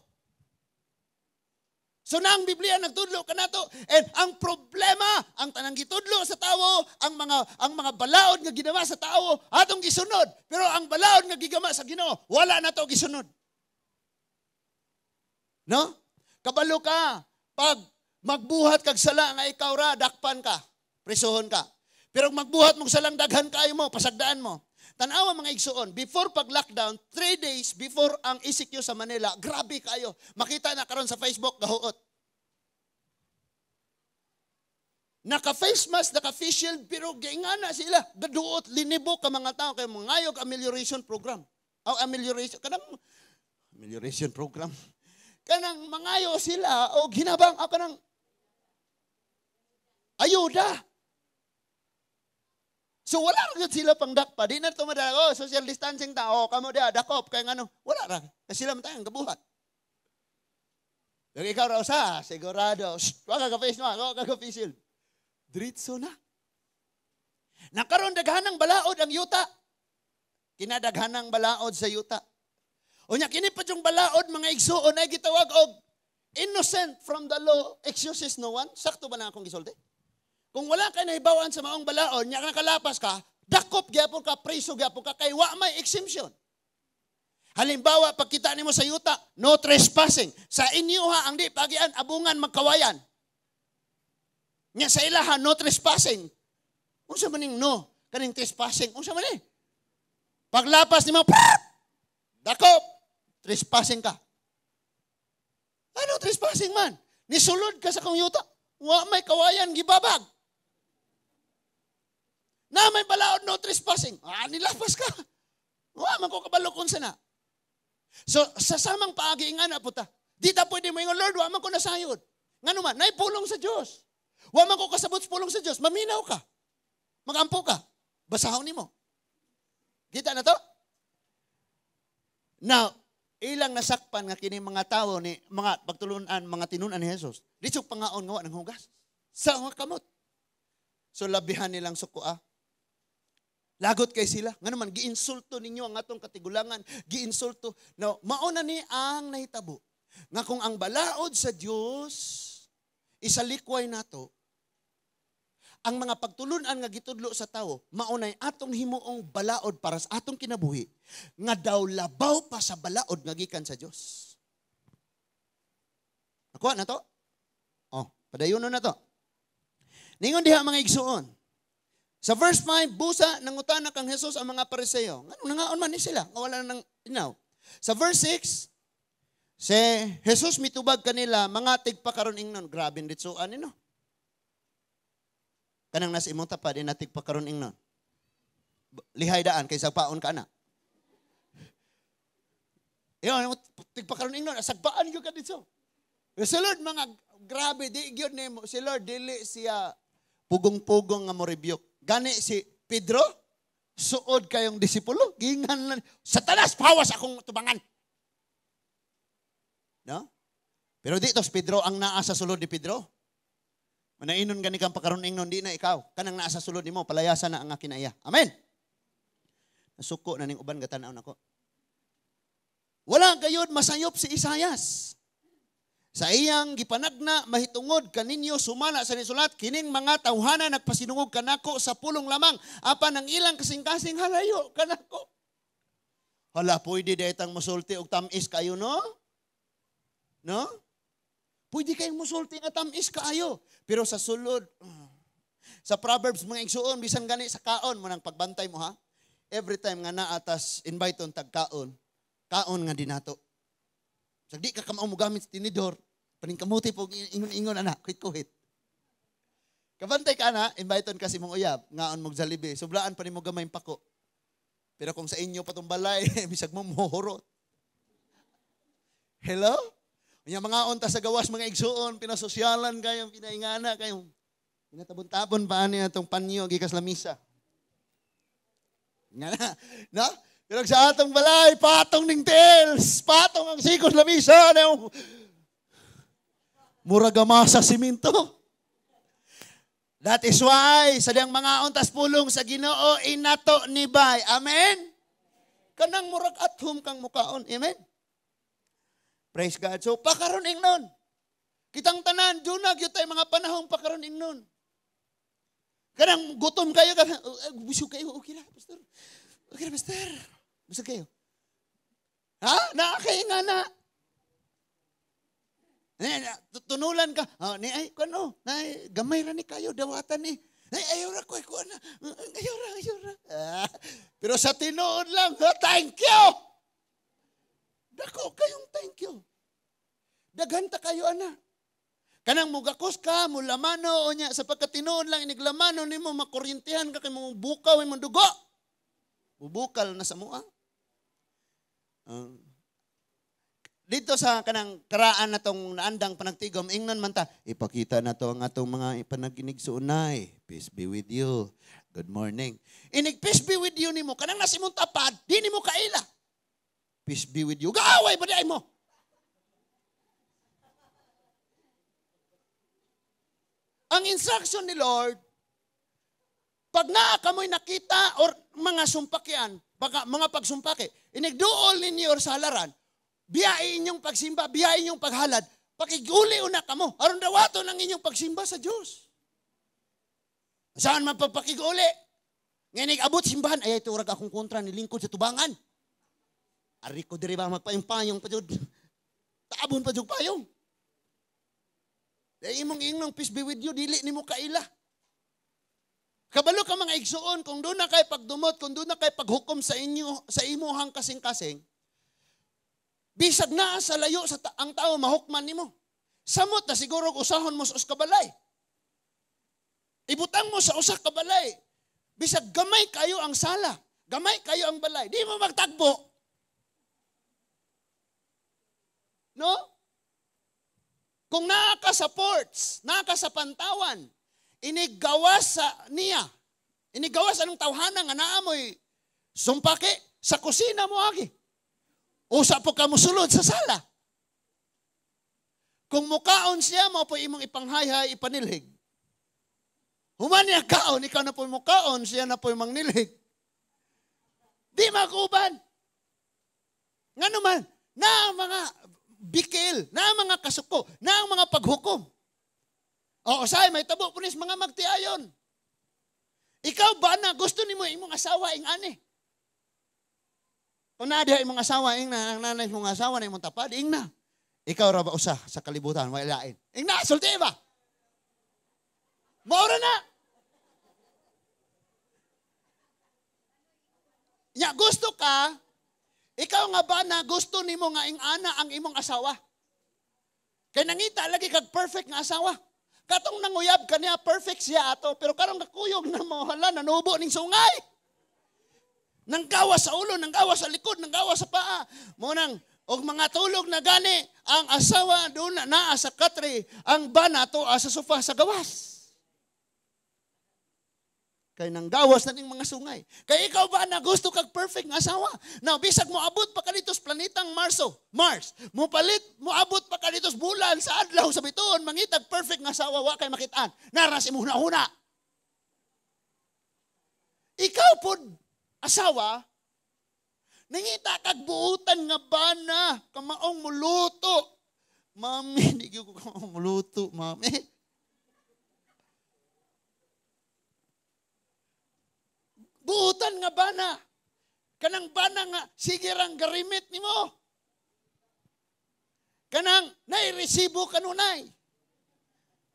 So na ang Biblia nagtudlo kanato. And ang problema, ang tanang gitudlo sa tawo, ang mga balaod nga ginawa sa tawo, atong gisunod. Pero ang balaod nga gigama sa Ginoo, wala na to gisunod. No? Kabalo ka, pag magbuhat kag sala nga ikaw ra, dakpan ka, presohon ka. Pero magbuhat mong salang daghan kayo mo, pasagdaan mo. Tanawa, mga igsuon, before pag lockdown, 3 days before ang ECQ sa Manila, grabe kayo. Makita na karon sa Facebook, gahuot. Naka-face mask, naka-face shield, pero giingana sila. Gaduot, linibo ka mga tao, kay mangayog amelioration program. O amelioration, kanang amelioration program. Kanang mangayo sila, o ginabang, o kanang ayuda. So wala ra gyud sila pang dakpa. Di na to madala, oh, social distancing ta, oh, kamo dia, dakop, kay ngano. Wala ra. Kasi sila man tayong gabuhat. Pero ikaw raw sa, sigurado, shh, wa ka face mask, wa ka face shield. Diretso na. Nakaroon daghanang balaod ang yuta. Kinadaghanang balaod sa yuta. Unya kini pa yung balaod, mga igsuon, ay gitawag og innocent from the law excuses no one. Sakto ba na akong gisulti? Kung wala kay nahibawan sa maong balaod, nya nakalapas ka, dakop gyapon ka, preso gyapon ka, kay wa may exemption. Halimbawa, pagkita nimo sa yuta, no trespassing. Sa inyo ha, ang di pagian, abungan magkawayan. Nya sa ilaha, no trespassing. Unsa man ning no? Kaning trespassing, unsa man ni? Paglapas nimo, dakop, trespassing ka. Ano trespassing man? Nisulod ka sa kong yuta. Wa may kawayan, gibabag. Na may balaod, no trespassing. Ah, nilapas ka. Wa man ko kabalo kung sana. So, sa samang paagi nga na puta. Di ta pwede mo ingon, "Lord, wa man ko nasayod." Ngano man, naay pulong sa Dios. Wa man ko kasabot sa pulong sa Dios. Maminaw ka. Magampo ka. Basahon nimo. Kita na to? Now, ilang nasakpan nga kini mga tao ni mga pagtulunan, mga tinunan ni Jesus. Di pangaon nga wa nang hugas sa mga kamot. So labihan nilang suko ah. Lagot kay sila. Nga naman, giinsulto ninyo ang atong katigulangan. Giinsulto. Now, mauna ni ang nahitabo. Nga kung ang balaod sa Dios isalikway nato, ang mga pagtulunan nga gitudlo sa tao, maunay atong himuong balaod para sa atong kinabuhi, nga daw labaw pa sa balaod nga gikan sa Dios. Nakuha na to? Oh, padayon na to. Ningon diha, mga igsuon. Sa verse 5, busa nangutana kang Jesus ang mga Pariseo. Nganong nangaon man ni sila? Nga wala nang inaw. Sa verse 6, si Jesus mitubag kanila, "Mga tigpakaron ingnon." Grabe ditsuan ni no. Kanang nasa imong tapad, di na tigpakaron ingnon. Lihay daan, kay sagpaon ka na. Iyo, tigpakaron ingnon, sagpaan gyud ka dito. Si Lord, mga grabe, di gyud nimo. Si Lord, dili siya pugong-pugong nga mo rebuke. Gani si Pedro, suod kayong disipulo. Gingan lang, "Satanas, pawas akong tubangan." No? Pero dito si Pedro ang naa sa sulod ni Pedro. Manainon gani kang pakaron ingnon, di na ikaw. Kanang naa sa sulod nimo, palayasan na ang kinaya. Amen. Nasuko na ning uban gatanaw nako. Wala gayod masayop si Isayas sa iyang gipanagna mahitungod kaninyo sumala sa nisulat, "Kining mga tawhana nagpasinungog kanako sa pulong lamang, apan ang ilang kasing-kasing halayo kanako." Hala, pwede daytang musulti og tamis kayo, no? No? Pwede kayong musulti nga tamis kaayo. Pero sa sulod, sa Proverbs, mga igsuon, bisan gani sa kaon mo nang pagbantay mo ha. Every time nga naatas invite on tagkaon, kaon nga dinato. Sa di ka kamao mo gamit sa tinidor, paningkamuti po ingon-ingon ana, kuhit-kuhit. Kabantay ka na, invite on kasi mong uyab, ngaon mo Jollibee, sublaan pa nimo gamay pako. Pero kung sa inyo patong balay, bisag mo mohurot. Hello? Unya mga unta sa gawas, mga igsuon, pinasosyalan kayo, pinaingana kayo. Pinatabon-tabon pa ani atong panyo gikas lamisa. Nga na, no? Pero sa atong balay, patong ning tiles, patong ang sikos lamisa, ano? Murag sa simento. That is why, sa diyang mga untas pulong sa Ginoo, inato ni bay. Amen? Kanang murag at home kang mukaon. Amen? Praise God. So, pakaron ingnon. Kitang tanan, duna gyud tay mga panahong pakaron ingnon. Kanang gutom kayo, busog kayo, okay na, pastor. Okay na, pastor. Busog kayo. Ha? Naa kay nga na. Tunulan ka. Oh, ni ay kuno, nay gamay ra ni kayo dawatan ni. Ay ayaw ra ko kuan. Ayaw ra, ayaw ra. Pero sa tinuod lang, oh, thank you. Dako kayong thank you. Daghan ta kayo ana. Kanang mugakos ka, mulamano o niya, sa pagkatinuod lang iniglamano nimo makuryentihan ka kay mo bukaw imong dugo. Bubukal na sa mua. Dito sa kanang karaan na tong naandang panagtigom, ingnon man ta, ipakita na to ang atong mga panaginigsuunay. Peace be with you. Good morning. Inig peace be with you nimo, kanang nasa imong tapad, di nimo kaila. Peace be with you. Gaaway ba di mo? Ang instruction ni Lord, pag naa kamoy nakita or mga sumpakyan, baka mga pagsumpake, inigduol ninyo or salaran, biyain inyong pagsimba, biyain inyong paghalad, pakiguli una kamo, aron dawaton ang inyong pagsimba sa Diyos. Saan man pagpakiguli? Ngayon abot simbahan, ay ito urag akong kontra nilingkod sa tubangan. Ari ko diri ba magpayong-payong pa jud. Taabon pa jud payong. Dahil imong ingnong peace be with you, dili nimo kaila. Kabalo ka mga igsuon, kung doon na kay pagdumot, kung doon na kay paghukom sa inyo, sa imuhang kasing-kasing, bisag naa sa layo sa ang tao mahukman nimo. Samot na siguro usahon mo sa usa ka balay. Ibutang mo sa usa ka balay. Bisag gamay kayo ang sala, gamay kayo ang balay, di mo magtagbo. No? Kung naa ka sa ports, naa ka sa pantawan, inigawas sa niya, inigawas anong tawhana nga naa mo'y sumpake sa kusina mo agi. Usa po ka musulod sa sala. Kung mukaon siya, mo po imong ipanghayhay, ipanilhig. Human niya kaon, ikaw na po mukaon, siya na po mangnilhig. Di mag-uban. Nga naman, na ang mga bikil, na ang mga kasuko, na ang mga paghukom. O, usay, may tabo punis mga magtiayon. Ikaw ba na gusto nimo imong asawa ing ani? Kung naa diha imong asawa, ing na, ang nanay mong asawa na imong tapad, ing na. Ikaw ra ba usa sa kalibutan, way lain. Ing na, sulti ba? Maura na. Nya gusto ka, ikaw nga ba na gusto nimo nga ing ana ang imong asawa? Kay nangita lagi kag perfect nga asawa. Katong nanguyab kaniya perfect siya ato, pero karong kakuyog na mo hala nanubo ning sungay. Nanggawa sa ulo, nanggawa sa likod, nanggawa sa paa. Mo nang og mga tulog na gani ang asawa doon na naa sa katre, ang bana to sa sofa sa gawas. Kay nanggawas na ning mga sungay. Kay ikaw ba na gusto kag perfect nga asawa? Now bisag mo abot pa ka dito sa planetang Mars, mo palit mo abot pa ka dito sa bulan sa adlaw sa bituon, mangitag perfect nga asawa wa kay makitaan. Naras imong huna-huna. Ikaw pod asawa, nangita kag buutan nga bana, kamaong muluto. Mami, di ko kamaong muluto, mami. Buutan nga bana. Kanang bana nga, sige rang garimit nimo. Kanang nairesibo kanunay.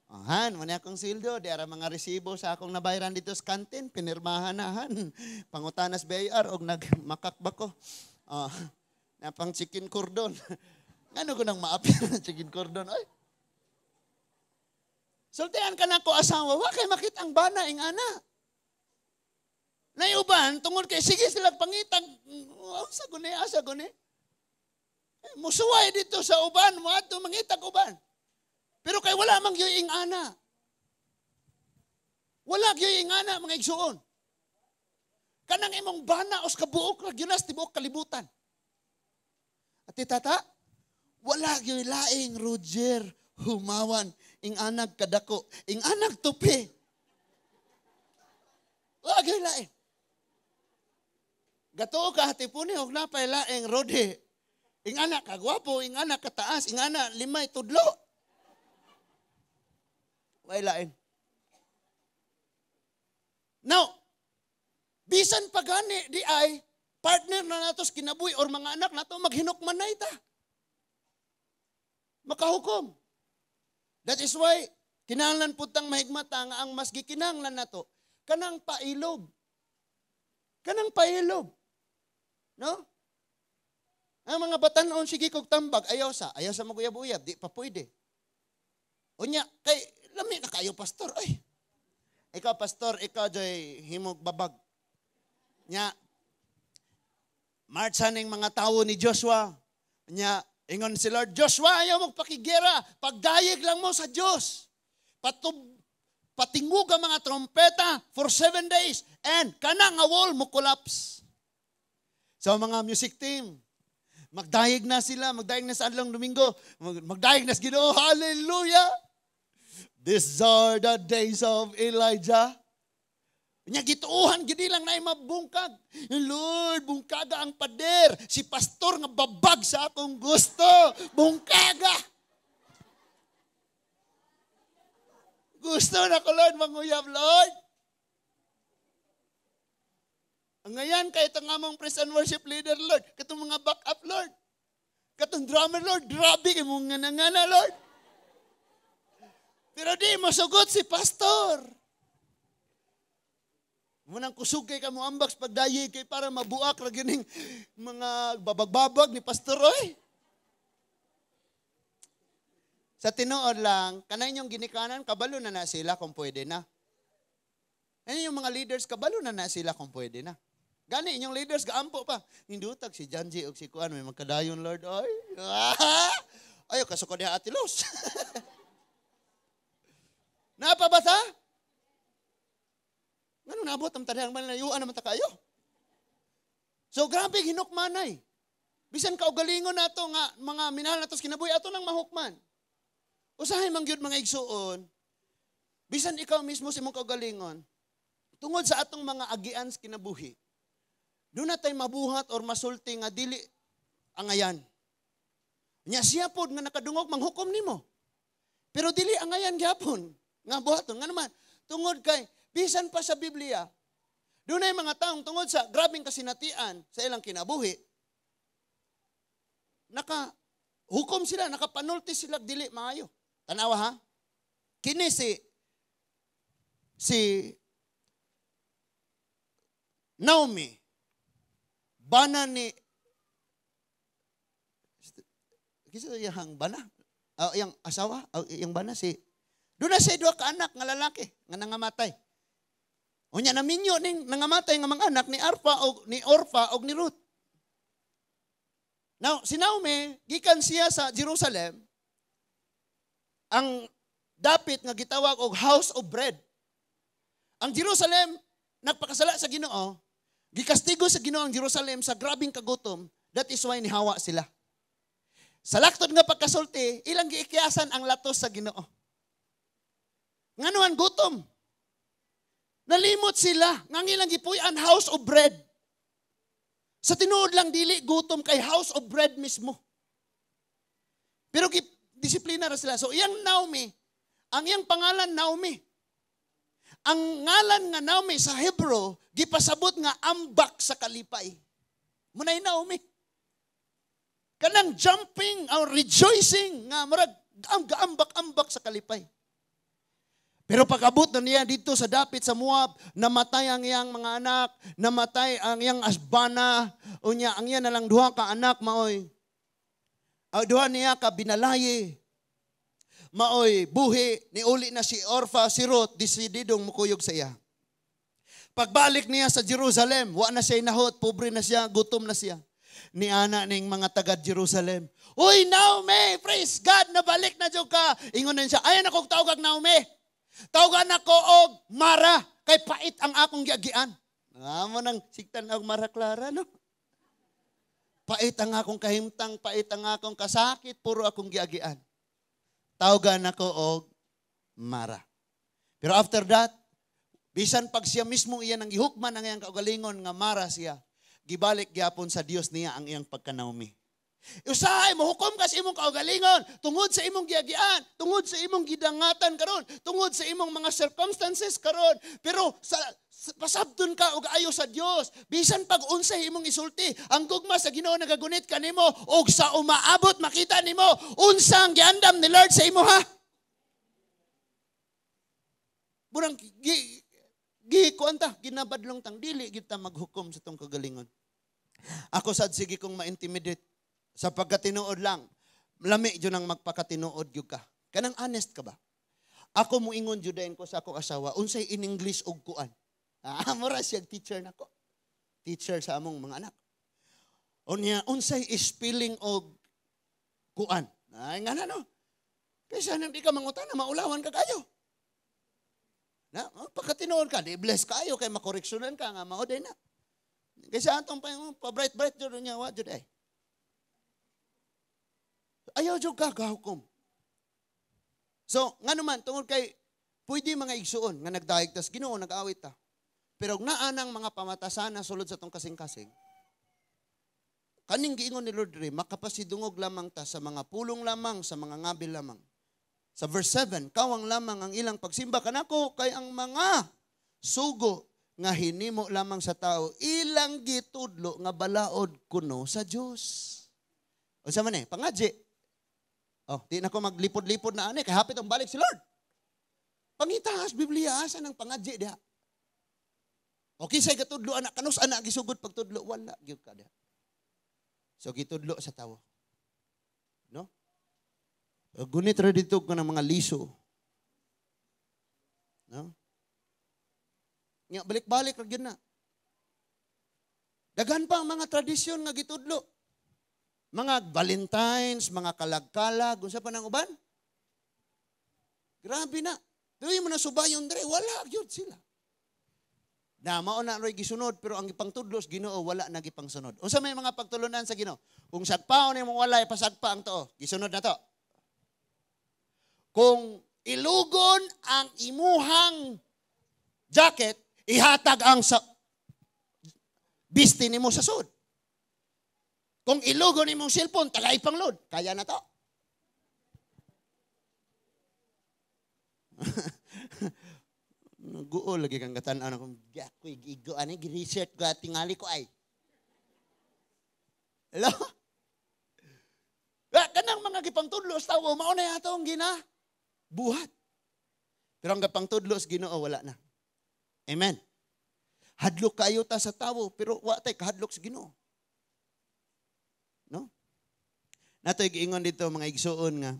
Ahan, muna akong sildo. Di ara mga resibo sa akong nabayaran dito sa kantin. Pinirmahan na, han. Pangutanas BIR og nagmakakba ko. Napang chicken cordon. Ngano ko nang maapir ng chicken cordon? Ay. Sultian ka na ko asawa. Wa kay makita ang bana ing ana. Naiuban, tungod kay sige sila pangitag, asa guni, asa guni. Musuway dito sa uban, moadto mangitag uban. Pero kay wala mang gyud ing ana. Wala gyud ing ana mga igsuon. Kanang imong bana os kabuok ra gyud nas tibuok kalibutan. Ati tata, wala gyud laing Roger Humawan ing anag kadako, ing anag tupi. Wala gyud laing. Gatuo ka hatipuni og napay laing Rode. Ing anak ka gwapo, ing anak ka taas, ing anak limay tudlo. Way lain. Now, bisan pa gani di ay partner na nato sa kinabuhi or mga anak nato maghinukman na ita. Makahukom. That is why kinahanglan pud tang mahigmata nga ang mas gikinahanglan nato kanang pailob. Kanang pailob. No? Ang mga batanon sige kog tambag, ayaw sa maguyab-uyab, di pa pwede. Unya kay lami na kayo, pastor, ay. Ikaw, pastor, ikaw joy himog babag. Nya marcha ning mga tawo ni Joshua. Nya ingon si Lord, "Joshua, ayaw magpakigera, pagdayeg lang mo sa Dios. Patingog ang mga trompeta for 7 days and kana nga wall mo collapse." So mga music team, magdayeg na sila, magdayeg na sa adlong Domingo, magdayeg na sa Ginoo, hallelujah! These are the days of Elijah. Nya gituohan gid lang na mabungkag. "Lord, bungkaga ang pader. Si pastor nga babag sa akong gusto. Bungkaga. Gusto na ko, Lord, manguyab, Lord." Ang ngayon, kay itong among praise and worship leader, Lord. Katong mga backup, Lord. Katong drummer, Lord. Grabe kay mong ngana, Lord. Pero di masugot si pastor. Munang kusog kay kamo ambak pagdayeg kay para mabuak ra gining mga babag-babag ni pastor oy. Sa tinuod lang, kanay inyong ginikanan, kabalo na na sila kung pwede na. Ano yung mga leaders, kabalo na na sila kung pwede na. Gani, inyong leaders, gaampo pa. Hindutag si Janji o si Kuan, may magkadayon, Lord. Ay, ay, kasuko niya Ate Luz. Napa ba ta? Ngano naabot ang tadhang malayuan naman ta kayo? So grabe hinukmanay. Bisan kaugalingon nato nga mga minahal nato sa kinabuhi ato nang mahukman. Usahay man gyud, mga igsuon. Bisan ikaw mismo sa imong kaugalingon, tungod sa atong mga agian sa kinabuhi, duna tay mabuhat or masulti nga dili angayan. Nya siya pod nga nakadungog manghukom nimo. Pero dili angayan gyapon nga buhaton nga naman tungod kay bisan pa sa Biblia, dunay mga taong tungod sa grabeng kasinatian sa ilang kinabuhi, naka hukom sila, nakapanulti sila dili maayo. Tanawa ha? Kini si Naomi, bana ni kisa iyang bana, iyang asawa, iyang bana si doon na siya duha ka anak nga lalaki nga nangamatay. Unya naminyo ning nangamatay nga mga anak ni Arpa og ni Orpa og ni Ruth. Now, si Naomi, gikan siya sa Jerusalem, ang dapit nga gitawag og House of Bread. Ang Jerusalem nagpakasala sa Ginoo, gikastigo sa Ginoo ang Jerusalem sa grabing kagutom, that is why nihawa sila. Sa laktod nga pagkasulti, ilang giikyasan ang latos sa Ginoo. Nganuan gutom. Nalimot sila. Nga ang ilang gipuy-an House of Bread. Sa tinuod lang dili gutom kay House of Bread mismo. Pero disiplina ra sila. So iyang Naomi, ang iyang pangalan Naomi. Ang ngalan nga Naomi sa Hebrew, gipasabot nga ambak sa kalipay. Munay Naomi. Kanang jumping or rejoicing nga murag gaambak-ambak sa kalipay. Pero pag-abot na niya dito sa dapit sa Moab, namatay ang iyang mga anak, namatay ang iyang asbana, unya ang iya na lang duha ka anak maoy. Duha niya ka binalayi. Maoy buhi ni uli na si Orpha, si Ruth, desididong mukuyog sa iya. Pagbalik niya sa Jerusalem, wa na siya nahot, pobre na siya, gutom na siya. Ni ana ning mga taga Jerusalem, "Uy, Naomi, praise God, nabalik na jud ka." Ingon na siya, "Ayaw na kong tawag Naomi. Tawagan ako og Mara, kay pait ang akong giagian." Amo nang sigtan og Mara Clara, no? Pait ang akong kahimtang, pait ang akong kasakit, puro akong giagian. Tawagan ako og Mara. Pero after that, bisan pag siya mismo iyan ang gihukman ang iyang kaugalingon nga Mara siya, gibalik gyapon sa Dios niya ang iyang pagka-Naomi. Usahay mohukom ka sa imong kaugalingon tungod sa imong giagian, tungod sa imong gidangatan karon, tungod sa imong mga circumstances karon. Pero sa pasabton ka og ayo sa Dios, bisan pag unsay imong isulti, ang gugma sa Ginoo nagagunit kanimo og sa umaabot makita nimo unsa ang giandam ni Lord sa imo ha. Burang gi gi kuan ta, ginabadlong tang dili kita maghukom sa tong kagalingon. Ako sad sige kong ma-intimidate sa pagkatinuod lang. Lami jud ang magpakatinuod gyud ka. Kanang honest ka ba? Ako moingon jud ko sa akong asawa, unsay in English og kuan? Ah, mura siya teacher nako. Teacher sa among mga anak. Unya, unsay spelling og kuan? Ay nga na no. Kaysa nang di ka mangutana, maulawan ka kayo. Na, oh, pagkatinuod ka, di bless kayo kay makoreksyonan ka nga mao na. Kaysa atong pa pa bright bright jud niya wa jud ay. Ayaw jud ka gahukom. So, ngano man tungod kay pwede mga igsuon nga nagdayeg tas Ginoo, nag-awit ta. Pero naa nang mga pamatasana sulod sa tong kasing-kasing. Kaning giingon ni Lord diri, makapasidungog lamang ta sa mga pulong lamang, sa mga ngabil lamang. Sa verse 7, kawang lamang ang ilang pagsimba kanako kay ang mga sugo nga hinimo lamang sa tao ilang gitudlo nga balaod kuno sa Dios. Unsa man eh? Pangadji. Oh, di na ko maglipod-lipod na ani kay hapit ang balik si Lord. Pangitaas Biblia, asa nang pangadji diha? O kinsay gatudlo anak, kanus anak gisugod pagtudlo, wala gyud ka diha. So gitudlo sa tawo. No? Gunit ra dito ko ng mga liso. No? Nga balik-balik ra gyud na. Daghan pa ang mga tradisyon nga gitudlo. Mga Valentines, mga kalag-kalag, unsa pa nang uban? Grabe na. Tuwi mo na subayon dre, wala gyud sila. Na mao na roy gisunod, pero ang gipangtudlo sa Ginoo wala na gipangsunod. Unsa may mga pagtulunan sa Ginoo? Kung sagpaon nimong walay, pasagpa ang tuo, gisunod na to. Kung ilugon ang imuhang jacket, ihatag ang sa bisti nimo sa sud. Kung ilugon imong cellphone, tagay pang load, kaya na to. Guol lagi kang gatan-an akong ako'y gigo ani gi-research ko tingali ko ay. Hello? Kanang mga gipangtudlo sa tawo mao na atong gina buhat. Pero ang gipangtudlo sa Ginoo wala na. Amen. Hadlok kayo ta sa tawo pero wa tay kahadlok sa Ginoo. No? Natoy giingon dito mga igsuon nga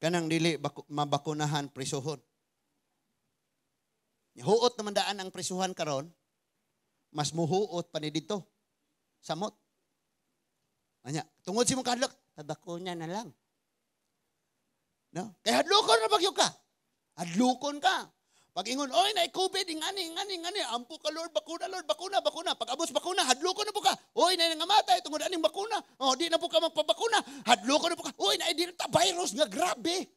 kanang dili mabakunahan prisuhon. Huot naman daan ang prisuhan karon, mas muhuot pa ni dito. Samot. Anya, tungod si mong kahadlok, tabakuna na lang. No? Kay hadlokon na bagyo ka. Hadlokon ka. Pag ingon, oy, na COVID, ingani, ingani, ingani, ampo ka Lord, bakuna, Lord, bakuna, bakuna. Pag abos bakuna, hadlokon na po ka. Oy, na nangamatay, tungod aning bakuna. O, di na po ka magpabakuna. Hadlokon na po ka. Oy, na delta virus nga grabe.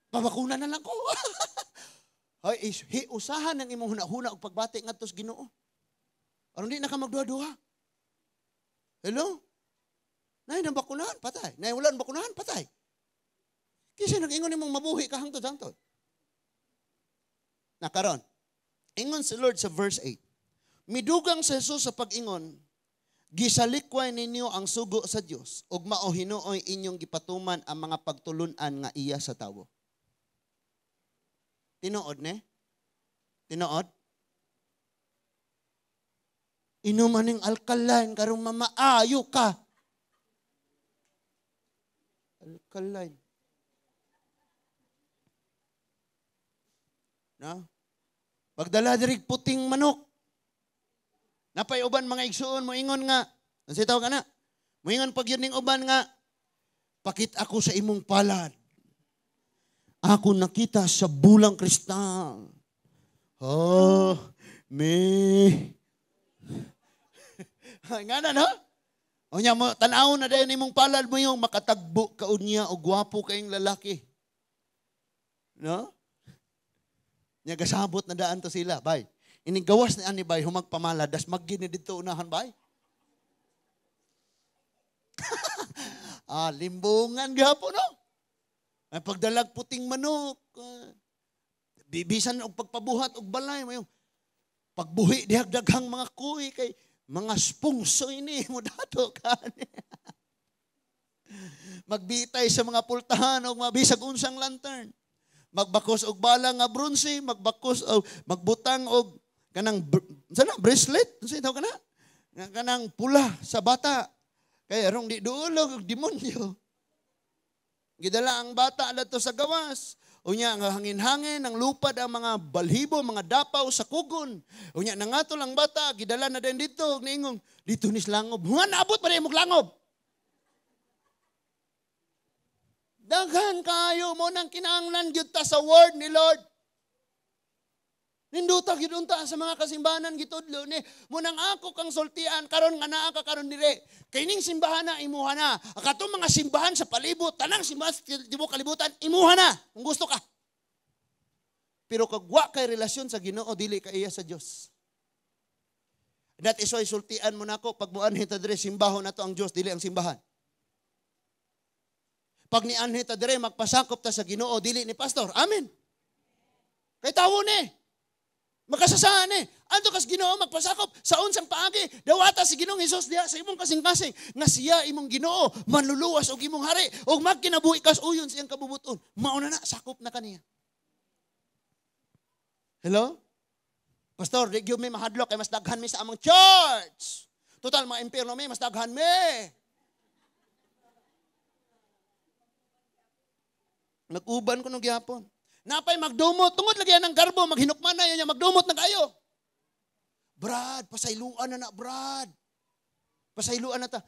Pabakuna na lang ko. Hoy, usahan ang imong huna-huna og pagbati ngadto sa Ginoo. Aron di na ka magduha-duha. Hello? Nay nang bakunahan, patay. Nay wala nang bakunahan, patay. Kinsa nag-ingon nimong mabuhi ka hangtod-hangtod? Nakaron. Ingon si Lord sa verse 8. Midugang sa Jesus sa pag-ingon, gisalikway ninyo ang sugo sa Dios ug mao hinuoy inyong gipatuman ang mga pagtulun-an nga iya sa tawo. Tinuod ne? Tinuod? Inom aning alkaline karong mamaayo ka. Alkaline. No? Pagdala diri puting manok. Napay uban mga igsuon moingon nga. Unsay tawag ana? Moingon pag yun ning uban nga pakit ako sa imong palad. Ako nakita sa bulang kristal. Oh, me. Nga na, no? O niya, mo, tanaw na dayon imong palad mo yung makatagbo ka unya o gwapo kayong lalaki. No? Nya gasabot na daan to sila, bay. Inigawas ni ani bay humagpamala das maggini didto unahan bay. Ah, limbungan gihapon, no? Ay pagdalag puting manok, bibisan og pagpabuhat og balay mayo. Pagbuhi dihag daghang mga kuy kay mga spungso ini mo dato kani. Magbitay sa mga pultahan og mabisag unsang lantern. Magbakos og bala nga bronze, magbakos og magbutang og kanang sana bracelet, unsa tawag kana? Kanang pula sa bata. Kay arong di duolog og demonyo. Gidala ang bata adto sa gawas. Unya nga hangin-hangin ang lupad ang mga balhibo, mga dapaw sa kugon. Unya nangatol ang bata, gidala na din dito, niingong dito ni langob. Huwan naabot pa rin imong langob. Daghan kayo mo nang kinahanglan gyud ta sa word ni Lord. Ninduta gyud unta sa mga kasimbahanan gitudlo ni mo nang ako kang sultian karon nga naa ka karon dire. Kay ning simbahan na imuha na. Katong mga simbahan sa palibot, tanang simbahan sa tibuok kalibutan imuha na kung gusto ka. Pero kag wa kay relasyon sa Ginoo, dili ka iya sa Dios. That is why sultian mo nako pag muanhi ta dire, simbahon nato ang Dios, dili ang simbahan. Pag nianhi ta dire, magpasakop ta sa Ginoo, dili ni pastor. Amen. Kay tawo ni. Makasasaan eh. Anto kas Ginoo magpasakop sa unsang paagi, dawata si Ginoong Hesus diha sa imong kasing-kasing nga siya imong Ginoo, manluluwas og imong hari ug magkinabuhi kas uyon sa iyang kabubuton. Mao na na, sakop na kaniya. Hello? Pastor, di gyud mi mahadlok kay mas daghan mi sa among church. Total mga impierno mi, mas daghan mi. Nag-uban ko nung gihapon. Napay magdumot. Tungod lagi ng garbo, maghinukman na yun niya, magdumot na kayo. Brad, pasayloan na na, Brad. Pasayloan na ta.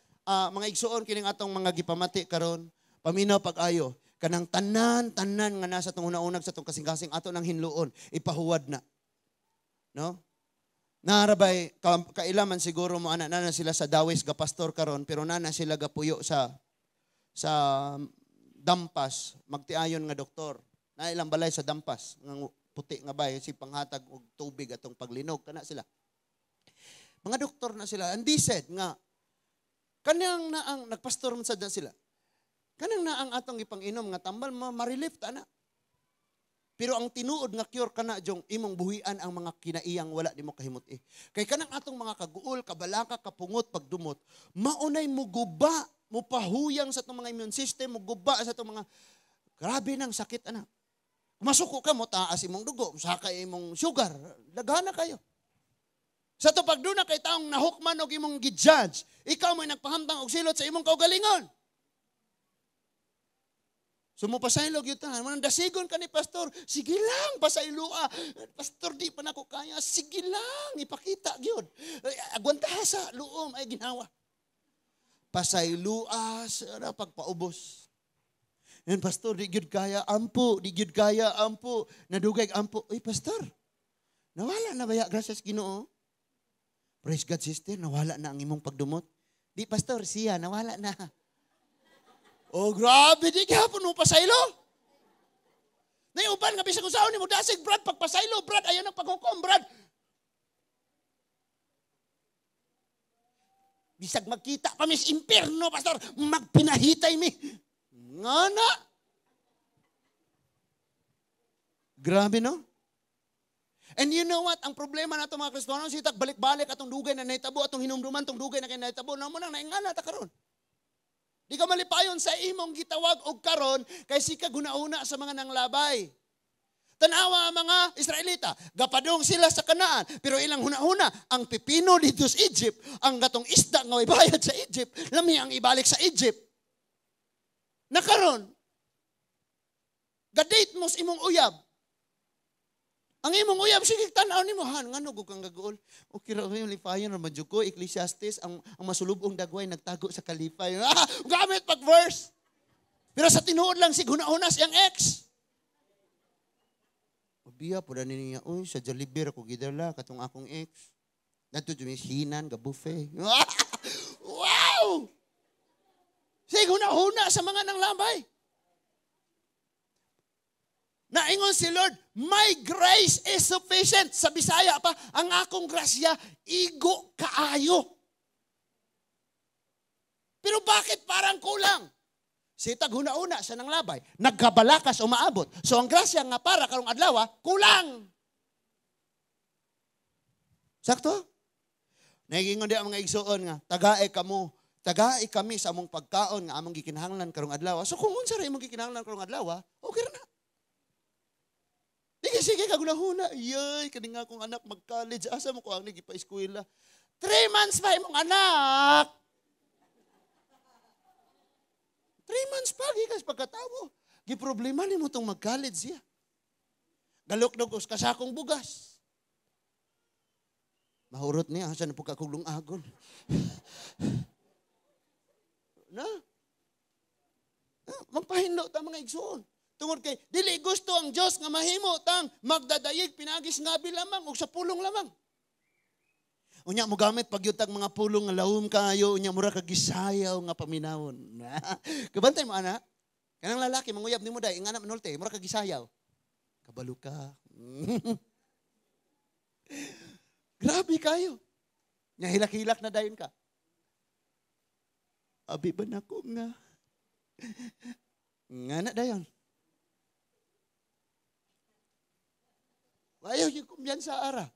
Mga igsuon, kining atong mga gipamati karon, paminaw pag-ayo. Kanang tanan, tanan nga nasa itong una-unag sa itong kasing-kasing, ato nang hinluon, ipahuwad na. No? Naarabay, kailaman siguro mo, ana, nana sila sa dawis, gapastor karon, pero nana sila gapuyo sa dampas, magtiayon nga doktor. Na ilang balay sa dampas, nga puti nga bay, si panghatag og tubig atong paglinog, kana sila. Mga doktor na sila. And they said nga, kanang naang, nagpastor man sad na sila, kanang naang atong ipang-inom nga tambal, ma-relief ta na. Pero ang tinuod nga cure kana jong imong buhian ang mga kinaiyang wala nimo kahimut-i. Kay kanang atong mga kaguol, kabalaka, kapungot, pagdumot, maunay muguba, mupahuyang sa atong mga immune system, muguba sa atong mga grabe nang sakit ana. Masuko ka mo, taas imong dugo, saka imong sugar, daghana kayo. Sa to pagduna kay taong nahukman og imong gi-judge, ikaw mo'y nagpahamtang og silot sa imong kaugalingon. So mo pasaylo gyud ta, manang dasigon ka ni pastor, sige lang pasayloa. Pastor, di pa nako kaya, sige lang ipakita gyud. Agwantaha sa luom ay ginawa. Pasayloa sa pagpaubos. Yan, pastor, di gyud kaya ampo, di gyud kaya ampo, nadugay ampo. Uy, pastor, nawala na baya grasya sa Ginoo? Praise God, sister, nawala na ang imong pagdumot. Di, pastor, siya, nawala na. Oh, grabe, di gihapon mo pasaylo. Naiuban nga bisag unsaon nimo dasig, Brad, pagpasaylo, Brad, ayaw ng paghukom, Brad. Bisag magkita pa mis impierno, pastor, magpinahitay mi. Nga na. Grabe, no? And you know what? Ang problema na ito mga Kristiyano, sitag balik-balik atong dugay na nahitabo, atong hinumduman, atong dugay na nahitabo, na mo nang naingana ta karon. Di ka malipayon sa imong gitawag og karon kay sika gunauna sa mga nanglabay. Tanawa ang mga Israelita, gapadong sila sa Kanaan, pero ilang hunahuna, ang pipino dito sa Egypt, ang gatong isda nga may bayad sa Egypt, lami ang ibalik sa Egypt. Nakaron, gadate mo sa imong uyab. Ang imong uyab, sige, tanaw nimo, han, ngano gud kang gaguol? Okay ra kayo, lipayon ra man jud ko, Ecclesiastes, ang masulubong dagway, nagtago sa kalipay. Gamit pag verse. Pero sa tinuod lang, sig huna-huna siyang ex. Ubiya po na niya, uy, sa Jollibee ako gidala, katong akong ex. Nato dyan, hinan, ga-buffet. Wow! Sige, huna-huna sa mga nanglabay. Naingon si Lord, my grace is sufficient. Sa Bisaya pa, ang akong grasya, igo kaayo. Pero bakit parang kulang? Sitag huna-una sa nanglabay, nagkabalakas o maabot. So ang grasya nga para karong adlaw, kulang. Sakto? Nagingon di ang mga igsuon nga, tagae kamo, tagae kami sa among pagkaon nga among gikinahanglan karong adlaw. So kung unsa ra imong gikinahanglan karong adlaw, okay ra na. Sige-sige kag hunahuna. Yay, kani nga akong anak mag-college. Asa mo ko ang gipa-eskwela? 3 months pa imong anak. 3 months pa gikas pagkatawo. Giproblema nimo tong mag-college siya. Galok-dog us kasakong bugas. Mahurot niya, asa na po ka kog lungagon. Na? Magpahinlo ta mga igsoon. Tungod kay dili gusto ang Dios nga mahimo tang magdadayeg pinaagis ngabi lamang og sa pulong lamang. Unya mo gamit pagyud tag mga pulong nga lawom kaayo, unya mura kag gisayaw nga paminawon. Kabantay mo ana? Kanang lalaki manguyab nimo dai, ingana manulte, mura kag gisayaw. Kabalo ka. Grabe kayo. Nya hilak-hilak na dayon ka. Abi ba nako nga? Nga na dayon. Ayaw yung kumbiyansa ara.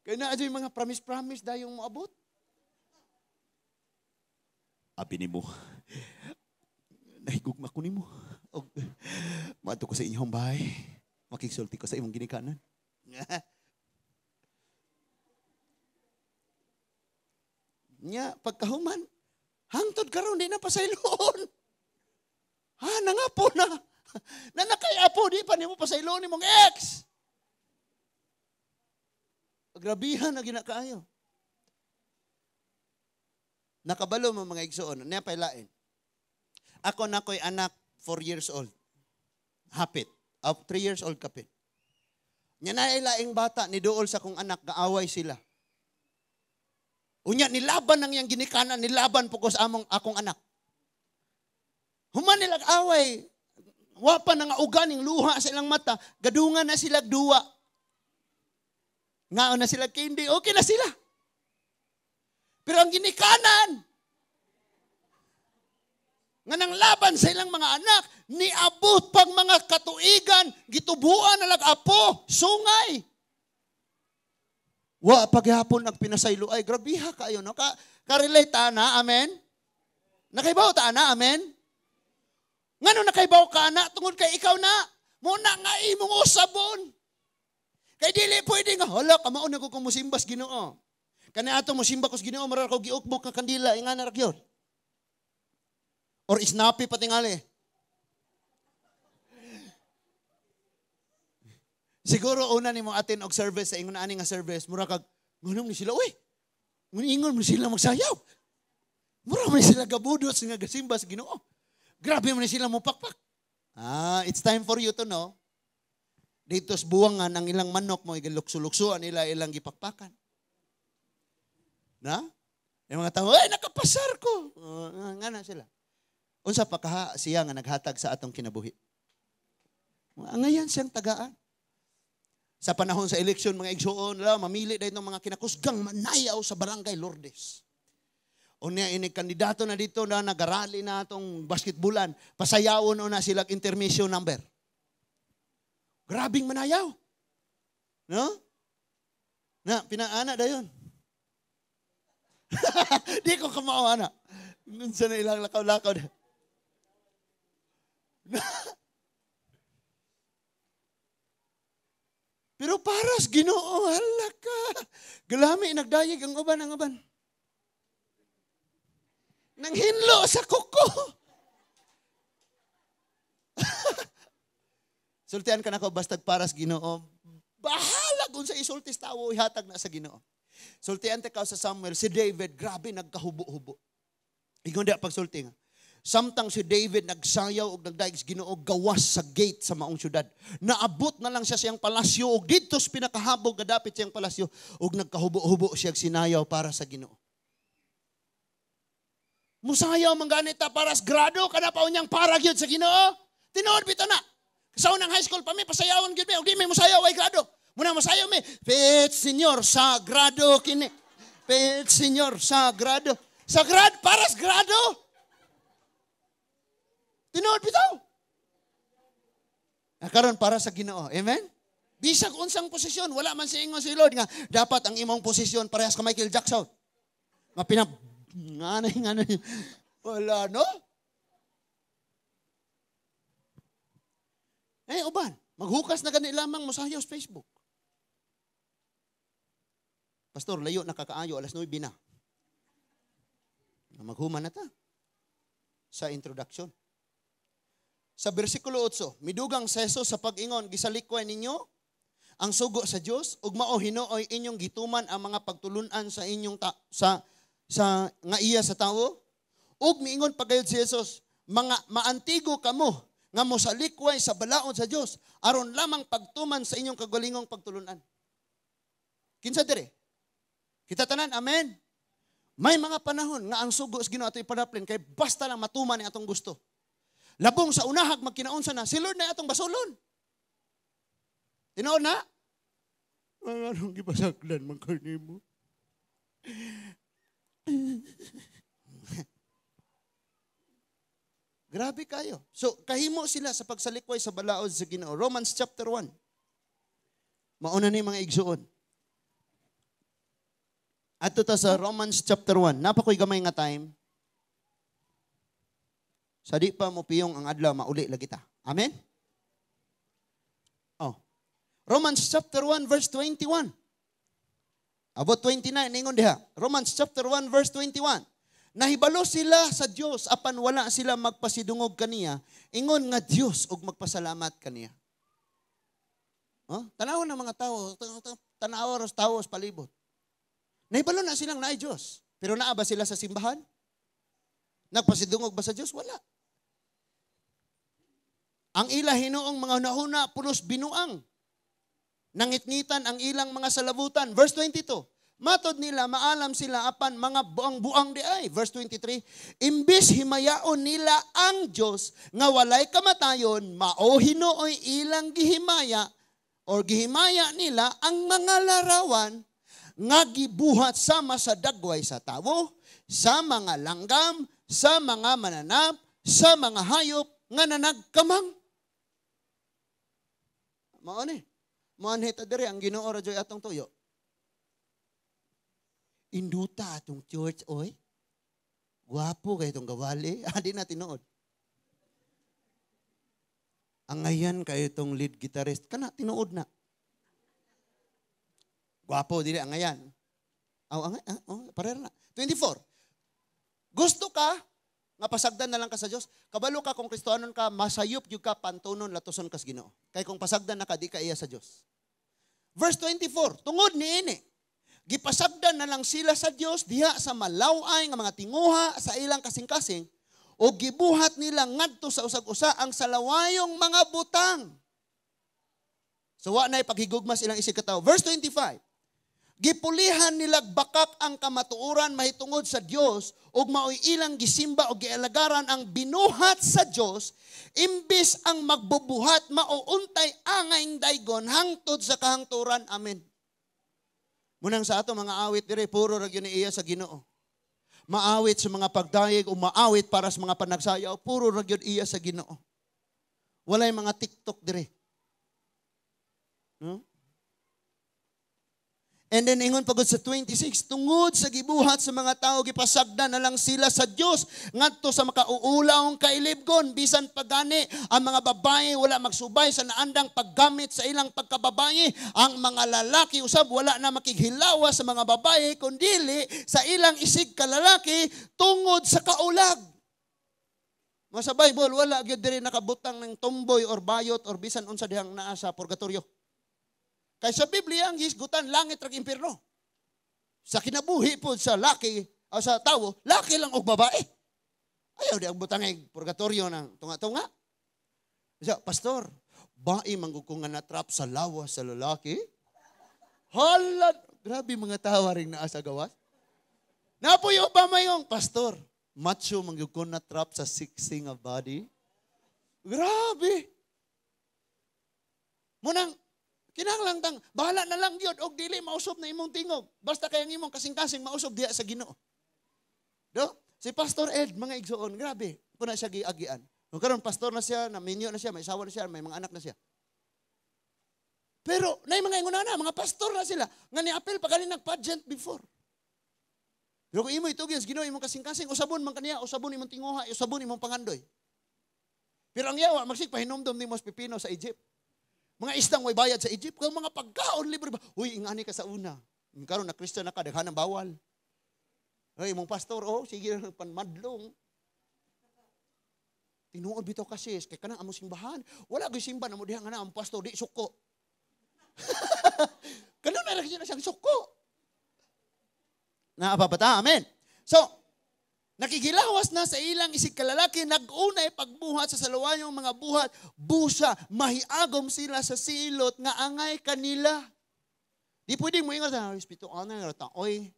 Kaya na adyo'y mga promise-promise dayong moabot. Abi nimo, nahigugma ko nimo. Og maadto ko sa inyong bahay. Makigsulti ko sa imong ginikanan. Nya pagkahuman, hangtod karon di na pasayloon. Ha, nangapo na. Nanakay apo di pa nimo pasayloon nimong ex. Grabihan na ginakaayo. Nakabalo mo mga igsoon, niya pailain. Ako na ko'y anak 4 years old. Hapit. 3 years old kapit. Nya nailaing bata ni duol sa kong anak, gaaway sila. Unya nilaban ang iyang ginikanan, nilaban po ko sa among akong anak. Human nilag away, wa pa nga uganing luha sa ilang mata, gadungan na sila duwa. Ngaon na sila candy, okay na sila. Pero ang ginikanan, nga nang laban sa ilang mga anak, niabot pag mga katuigan, gitubuan na lag-apo, sungay. Wa paghapon nagpinasaylo ay grabiha kayo no. Ka-relate ta na, amen? Nakaibaw ta na, amen? Ngano nakaibaw ka na tungod kay ikaw na, muna nga imong usabon. Kay dili pwede nga hala kamao na ko kung musimbas Ginoo. Kani ato mosimba ko sa Ginoo mara ko giukbok nga kandila ingana ra gyud. Or isnapi patingali. Siguro una nimo atin og service sa ingon ani nga service, mura kag nganong ni sila, uy. Ingon mo sila magsayaw. Mura man sila gabudot nga gasimba sa Ginoo. Grabe man sila mopakpak. Ah, it's time for you to know. Dito sa buwangan ang ilang manok mo igilukso-luksuan nila ilang gipakpakan. Na? Yung mga tao, ay nakapasar ko. Nga na sila. Unsa pa kaha siya nga naghatag sa atong kinabuhi. Ngayon siyang tagaan. Sa panahon sa eleksyon, mga igsoon, mamili dahil ng mga kinakusgang manayaw sa Barangay Lourdes. Unya ini kandidato na dito na nagarali na atong basketbulan, pasayawon na sila intermission number. Grabing manayaw. No? Na, pinaana dayon. Di ko kamao, ana. Minsan na ilang lakaw-lakaw. Pero paras Ginoo, hala ka. Galami nagdayeg ang uban ang uban. Nanghinlo sa kuko. Sultian ka nako bastag paras Ginoo. Bahala kung sa isultis tawo ihatag na sa Ginoo. Sultian ta ka sa Samuel, si David grabe nagkahubo-hubo. Ingon di pagsulti nga. Samtang si David nagsayaw og nagdaig sa Ginoo gawas sa gate sa maong syudad. Naabot na lang siya sa iyang palasyo og didto sa pinakahabog nga dapit sa iyang palasyo og nagkahubo-hubo siya sinayaw para sa Ginoo. Musayaw man ganit ta para sa grado kada pa unyang para gyud sa Ginoo. Tinuod bitaw na. Sa unang high school pa mi pasayawan gyud mi og di mi musayaw ay grado. Muna musayaw mi, Pet Señor sagrado kini. Pet Señor sagrado. Sagrado para sa grado. Tinuod bitaw. Karon para sa Ginoo. Amen? Bisag unsang posisyon, wala man si ingon si Lord nga dapat ang imong posisyon parehas ka Michael Jackson. Nga pinab nganay nganay. Wala no? Eh uban. Maghukas na gani lamang mosayaw sa Facebook. Pastor, layo na kakaayo, alas 9 na. Maghuman na ta sa introduction. Sa bersikulo 8, midugang si Jesus sa pag-ingon, "Gisalikway ninyo ang sugo sa Dios ug mao hinuoy inyong gituman ang mga pagtulunan sa inyong ta, sa nga iya sa tawo." Ug miingon pagayod si Jesus, "Mga maantigo kamo nga mosalikway sa balaod sa Dios aron lamang pagtuman sa inyong kagalingong pagtulunan." Kinsa dire? Kita tanan, amen. May mga panahon nga ang sugo sa Ginoo ato ipadaplin kay basta lang matuman ni atong gusto. Labong sa unahag magkinaunsa na, si Lord na atong basolon. Tinuod na? Ang anong gipasagdan man kanimo? Grabe kayo. So, kahimo sila sa pagsalikway sa balaod sa Ginoo. Romans chapter 1. Mauna ni mga igsuon. Adto ta sa Romans chapter 1. Napakoy gamay nga time. Sa di pa mo piyong ang adlaw, mauli lagi ta. Amen? Oh. Romans chapter 1 verse 21. About 29, ningon diha. Romans chapter 1 verse 21. Nahibalo sila sa Dios apan wala sila magpasidungog kaniya, ingon nga Dios ug magpasalamat kaniya. Oh, tanawon ng mga tao, tanaw ra sa tawo sa palibot. Nahibalo na silang naay Dios, pero naa ba sila sa simbahan? Nagpasidungog ba sa Dios? Wala. Ang ila hinuong mga hunahuna pulos binuang. Nangitngitan ang ilang mga salabutan. Verse 22. Matod nila, maalam sila apan mga buang-buang di ay. Verse 23, imbis himayaon nila ang Dios nga walay kamatayon, mao hinuoy ilang gihimaya or gihimaya nila ang mga larawan nga gibuhat sama sa dagway sa tawo, sa mga langgam, sa mga mananap, sa mga hayop nga nanagkamang. Mao ni. Mao ni ta diri ang Ginoo ra joy atong tuyo. Induta atong church oy. Gwapo kay itong gawali. Di na tinuod. Angayan kayo itong lead guitarist. Kana tinuod na. Gwapo dili angayan. Aw angay, oh, pareha na. 24. Gusto ka nga pasagdan na lang ka sa Dios. Kabalo ka kung Kristohanon ka, masayop gyud ka pantunon latuson kas Ginoo. Kay kung pasagdan na ka, di ka iya sa Dios. Verse 24, tungod niini, gipasagdan na lang sila sa Dios diha sa malaway nga mga tinguha sa ilang kasing-kasing o gibuhat nila ngadto sa usag-usa ang salawayong mga butang. So wa na'y paghigugma sa ilang isig katawo. Verse 25, gipulihan nila bakak ang kamatuoran mahitungod sa Dios ug maoy ilang gisimba o gialagaran ang binuhat sa Dios imbis ang magbubuhat mauuntay angayng daygon hangtod sa kahangturan. Amen. Munang sa ato mga awit dire puro ra gyud ni iya sa Ginoo. Maawit sa mga pagdayeg o maawit para sa mga panagsayaw, puro ra gyud iya sa Ginoo. Walay mga TikTok dire. No? And then ingon pagod sa 26, tungod sa gibuhat sa mga tao gipasagdan na lang sila sa Dios ngadto sa makauulawng kailibgon, bisan pagani ang mga babae wala magsubay sa naandang paggamit sa ilang pagkababae, ang mga lalaki usab wala na makighilawa sa mga babae kundili sa ilang isig kalalaki tungod sa kaulag. Mga sa Bible wala gyud diri nakabutang ng tomboy or bayot or bisan unsa dihang naa sa purgatorio. Kay sa Biblia, ang hisgutan, langit rag impierno. Sa kinabuhi po sa laki, o sa tawo, laki lang og babae. Ayaw di ang butangay purgatorio ng tunga-tunga. Siya, "Pastor, bae manggug ko nga natrap sa lawas sa lalaki?" Hala, grabe mga tawa ring naa sa gawas. Napuyo pa mayong, "Pastor, macho manggug ko natrap sa sexy nga body?" Grabe. Munang, kinahanglan tang bahala na lang gyud og dili mausob na imong tingog. Basta kay ang imong kasing-kasing mausog diha sa Ginoo. Do? Si Pastor Ed, mga igsoon, grabe. Kuna siya giagian. Kung karon pastor na siya, naminyo na siya, may asawa na siya, may mga anak na siya. Pero nay mga ingon na, mga pastor na sila nga niapil pa gani nag-pageant before. Pero kung imo itugyan sa Ginoo imong kasing-kasing, usabon man kaniya, usabon imong tinguha, usabon imong pangandoy. Pero ang yawa magsig pahinumdom nimo sa pipino sa Egypt. Mga isdang way bayad sa Egypt, kung mga pagkaon libre ba? Uy, ingani ka sa una. Karon na Christian na ka, daghan ang bawal. Ay, imong pastor, oh, sige panmadlong. Tinuod bitaw kasi, kay kanang among simbahan. Wala gyud simba na mo diha nga na ang pastor di suko. Kanon na ra siyang suko. Naa pa ta? Amen. So, nakigilawas na sa ilang isig kalalaki, nag-unay pagbuhat sa salawayong mga buhat, busa, mahiagom sila sa silot nga angay kanila. Di pwede mo ingon sa respeto ana nga oy.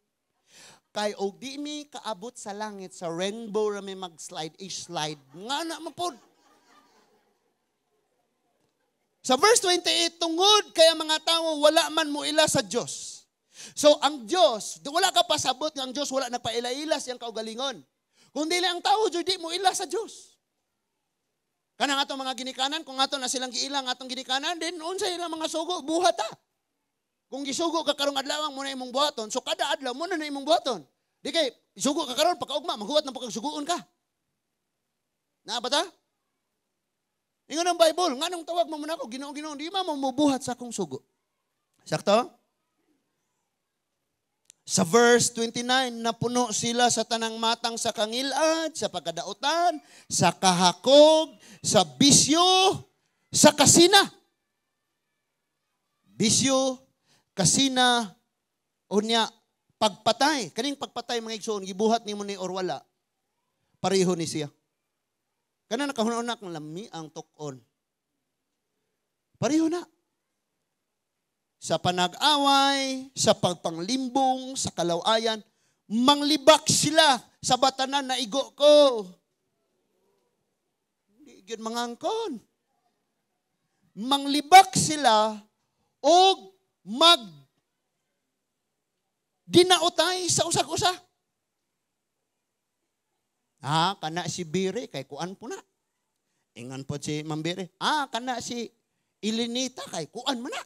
Kay og di mi kaabot sa langit, sa rainbow ra mi mag-slide, i-slide. Nga na man pod. Sa verse 28, tungod kay ang mga tao wala man mo ila sa Dios. So ang Dios, wala ka pasabot nga ang Dios wala nagpaila-ila siyang kaugalingon. Kung dili ang tao, di mo ila sa Dios. Kanang atong mga ginikanan, kung ato na silang giila ang atong ginikanan, din unsa ilang mga sugo, buhat ta. Kung gisugo ka karong adlaw mo na imong buhaton, so kada adlaw mo na na imong buhaton. Di kay isugo ka karon pagkaugma, maghuwat ng pagkasuguon ka. Naa ba ta? Ingon ang Bible, nganong tawag mo man ako, Ginoo, Ginoo, di man mo mubuhat sa akong sugo. Sakto? Sa verse 29, napuno sila sa tanang matang sa kangilad, sa pagkadautan, sa kahakog, sa bisyo, sa kasina. Bisyo, kasina, unya, pagpatay. Kaning pagpatay mga igsoon, gibuhat nimo ni or wala, pareho ni siya. Kana nakahuna-una kang lami ang tukon. Pareho na. Sa panag-away, sa pagpanglimbong, sa kalawayan, manglibak sila sa batanan na igo ko. Hindi gyud mangangkon. Manglibak sila og mag dinautay sa usag-usa. Ah, kana si Bire kay kuan po na. Ingon po si Ma'am Bire. Ah, kana si Ilinita kay kuan mo na.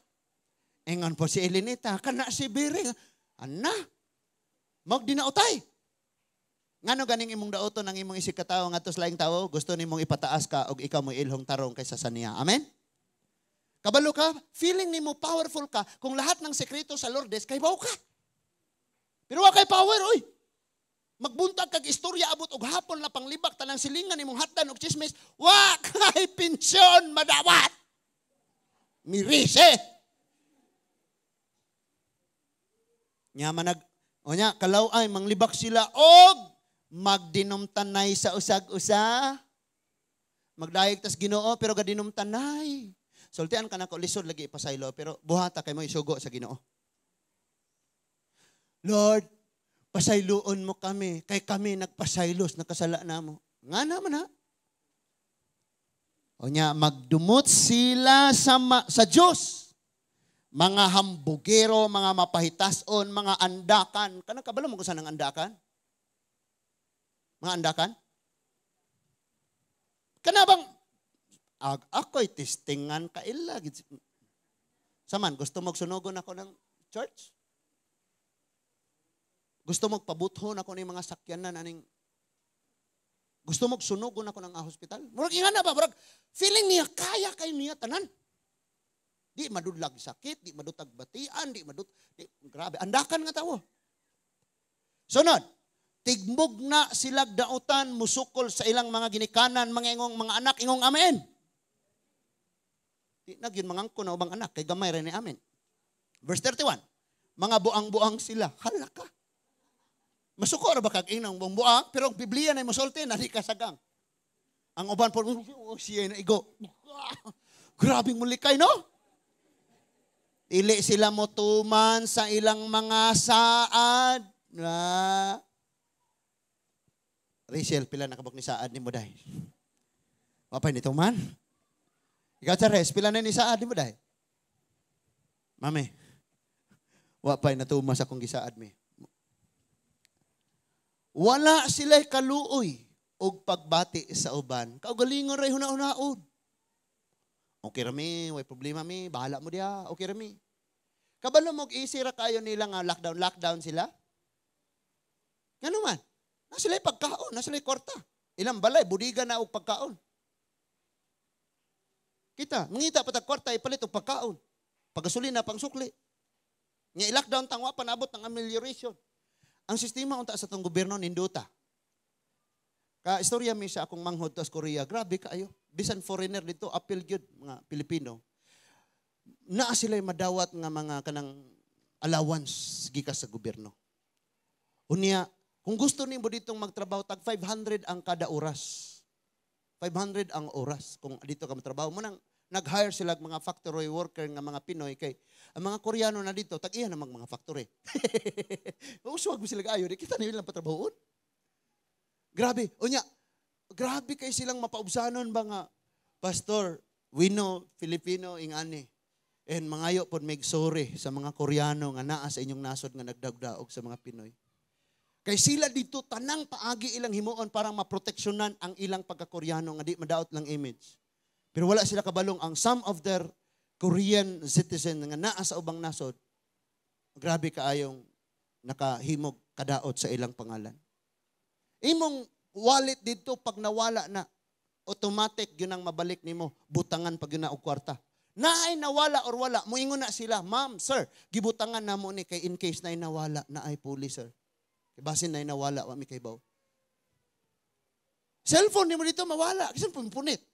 Ingon po si Elenita, kana si Bire. Ana, magdinautay. Ngano ganing imong daoton ang imong isig katawo ngadto sa laing tawo, gusto nimong ipataas ka og ikaw mo ilhong tarong kaysa sa niya. Amen? Kabalo ka, feeling nimo powerful ka kung lahat ng sekreto sa Lourdes kay baw ka. Pero wa kay power, oy. Magbuntag kag istorya abot og hapon na panglibak tanang silingan imong hatdan og chismis, wa kay pensyon madawat. Mirise. Nya manag o nya kalaw ay manglibak sila og magdinumtanay sa usag-usa. Magdayeg tas Ginoo pero gadinumtanay. Sultian ka nako lisod lagi ipasaylo pero buhata kay mo isugo sa Ginoo. Lord, pasayloon mo kami kay kami nagpasaylos nakasala namo. Nga naman ha. O nya magdumot sila sa Dios. Mga hambugero, mga mapahitason, mga andakan. Kanang kabalo mo kung saan ang andakan? Mga andakan? Kana bang, ako'y testingan kaila. Saman, gusto magsunugon ako ng church? Gusto magpabuthon ako ng mga sakyanan aning gusto magsunugon ako ng hospital? Murag ingana ba? Murag feeling niya, kaya kayo niya tanan. Di madudlag sakit, di madutag batian, di madut... Di, grabe, andakan nga tawo. Sunod, tigmog na silag dautan, musukol sa ilang mga ginikanan, mga ingong mga anak, ingong amen. Di na gyud mangangko na ubang anak, kay gamay rin ni amen. Verse 31, mga buang-buang sila, hala ka. Masuko ra ba kag inang buang-buang, pero ang Biblia na musulti, nali ka sagang. Ang uban po, oh, siya na igo. Grabing mulikay, no? Dili sila motuman sa ilang mga saad. Na. Rachel, pila nakabok ni saad ni Muday? Wapay nito man? Ikaw, Chares, pila na ni saad ni Muday? Mami, wapay natuma sa akong gisaad mi. Wala sila'y kaluoy og pagbati sa uban. Kaugalingon ray huna-hunaod. Okay rami, way problema mi, bahala mo diya, okay rami. Kabalo mo, easy ra kayo nila nga lockdown, lockdown sila. Ngano man? Na sila'y pagkaon, na sila'y kwarta. Ilang balay, budiga na og pagkaon. Kita, mangita pa tag kwarta ipalit og pagkaon. Pagasolina pang sukli. Nga i-lockdown tang wa pa naabot ang amelioration. Ang sistema unta sa atong gobyerno nindota. Ka istorya mi sa akong manghod sa Korea, grabe kaayo. Bisan foreigner dito, apil gyud mga Pilipino. Naa sila madawat nga mga kanang allowance gikas sa gobyerno. Unya, kung gusto nimo ditong magtrabaho, tag 500 ang kada oras. 500 ang oras kung dito ka matrabaho. Mo nang nag-hire sila mga factory worker nga mga Pinoy kay ang mga Koreano na dito tag iya na mga factory. Uswag mo sila kaayo, di kita nila patrabahoon. Grabe. Unya, grabe kay silang mapaubsanon ba nga, "Pastor, we know Filipino ingani. And mangayo pod mig sorry sa mga Koreano nga naa sa inyong nasod nga nagdagdaog sa mga Pinoy." Kay sila dito tanang paagi ilang himuon para maproteksyonan ang ilang pagka-Koreano nga di madaot lang image. Pero wala sila kabalong ang some of their Korean citizen nga naa sa ubang nasod, grabe kaayong nakahimog kadaot sa ilang pangalan. Imong wallet dito pag nawala na, automatic yun ang mabalik nimo, butangan pag yun na og kwarta. Naay nawala or wala, muingon na sila, "Ma'am, sir, gibutangan na mo ni kay in case na nawala, na ay pulis, sir. Kay basin na nawala, wa mi kaybaw." Cellphone nimo dito mawala, kasi punit.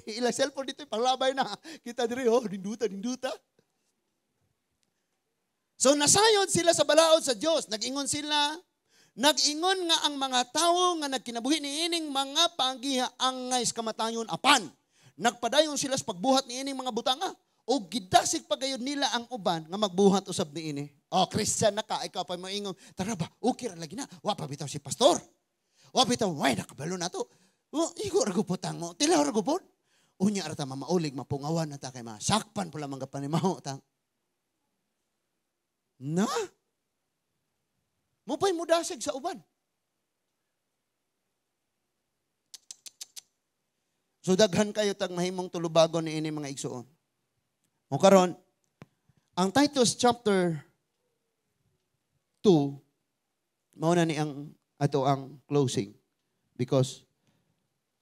Ilang cellphone dito, panglabay na. Kita diri, oh, dinduta, dinduta. So nasayod sila sa balaod sa Dios. Nag-ingon sila, nag-ingon nga ang mga tawo nga nagkinabuhi niining mga panggiha angay sa kamatayon, apan nagpadayon sila sa pagbuhat niining mga butanga o gidasig pagayod nila ang uban nga magbuhat usab niini. Oh, Christian na ka, ikaw pa moingon, "Tara ba, okay ra lagi na, wa pa bitaw si pastor. Wa bitaw, way nakabalo na to." Oh, igo ra gupot mo, tilaw ra gupot. Unya ra ta mamaulig, mapungawan na ta kay masakpan pula mga panimaho ta. Na? Mo pa'y mudasig sa uban. So daghan kayo tag mahimong tulubagon ni ini, mga igsuon. O karon, ang Titus chapter 2 mao na ni ang ato ang closing because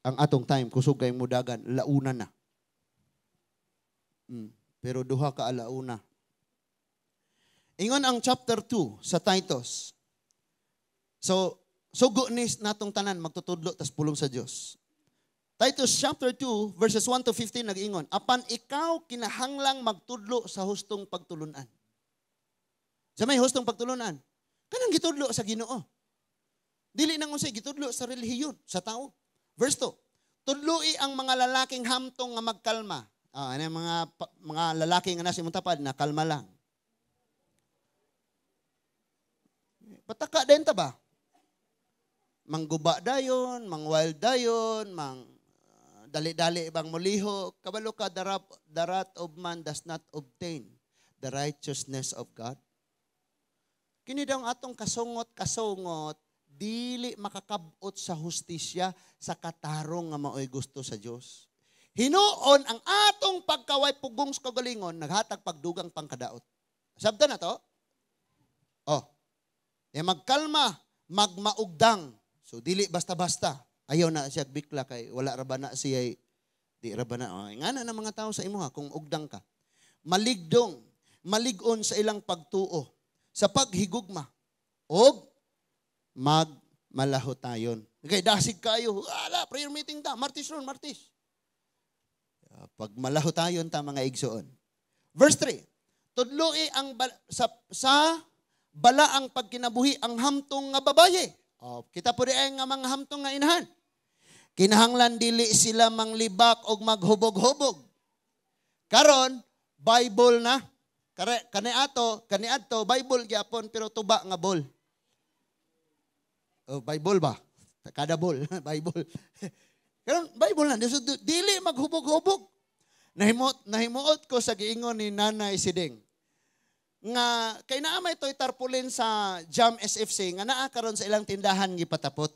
ang atong time kusog kay mudagan, launa na. Pero duha ka alauna. Ingon ang chapter 2 sa Titus. So, sugo ni natong tanan magtutudlo tas pulong sa Dios. Titus chapter 2 verses 1 to 15 nag-ingon, "Apan ikaw kinahanglang magtudlo sa hustong pagtulunan." Sa may hustong pagtulunan, kanang gitudlo sa Ginoo. Dili nang unsay gitudlo sa relihiyon, sa tao. Verse 2, "Tudloi ang mga lalaking hamtong nga magkalma." Ah, ano yung mga lalaki nga nasa imong tapad na kalma lang. Pataka din ta ba? Mangguba dayon, mangwild dayon, mang dali-dali bang muliho. Kabalo ka, the wrath of man does not obtain the righteousness of God. Kini daw ang atong kasungot-kasungot, dili makakabot sa hustisya, sa katarong nga maoy gusto sa Dios. Hinuon ang atong pagkaway pugong sa kagalingon, naghatag pagdugang pangkadaot. Sabta na to? Oh. Ya magkalma, magmaugdang. So dili basta-basta. Ayaw na siya bikla kay wala ra ba na siya, di ra ba na. Oh, ngana na mga tao sa imuha kung ugdang ka. Maligdong, malig-on sa ilang pagtuo, sa paghigugma, og magmalahotayon. Okay, dasig kayo. Ala, prayer meeting ta. Martis ron, Martis. Pag malahotayon ta, mga igsoon. Verse 3. "Tudloi ang sa balaang pagkinabuhi ang hamtong nga babaye." Oh, kita po di ay nga mga hamtong nga inahan. "Kinahanglan dili sila manglibak og maghubog-hubog." Karon, Bible na. Kare, kani ato, kani adto Bible gyapon pero tuba nga ball. Oh, Bible ba? Kada ball, Bible. Karon Bible na, so, dili maghubog-hubog. Nahimuot ko sa giingon ni Nanay Siding nga kay naa may toy tarpaulin sa Jam SFC nga naa karon sa ilang tindahan gipatapot.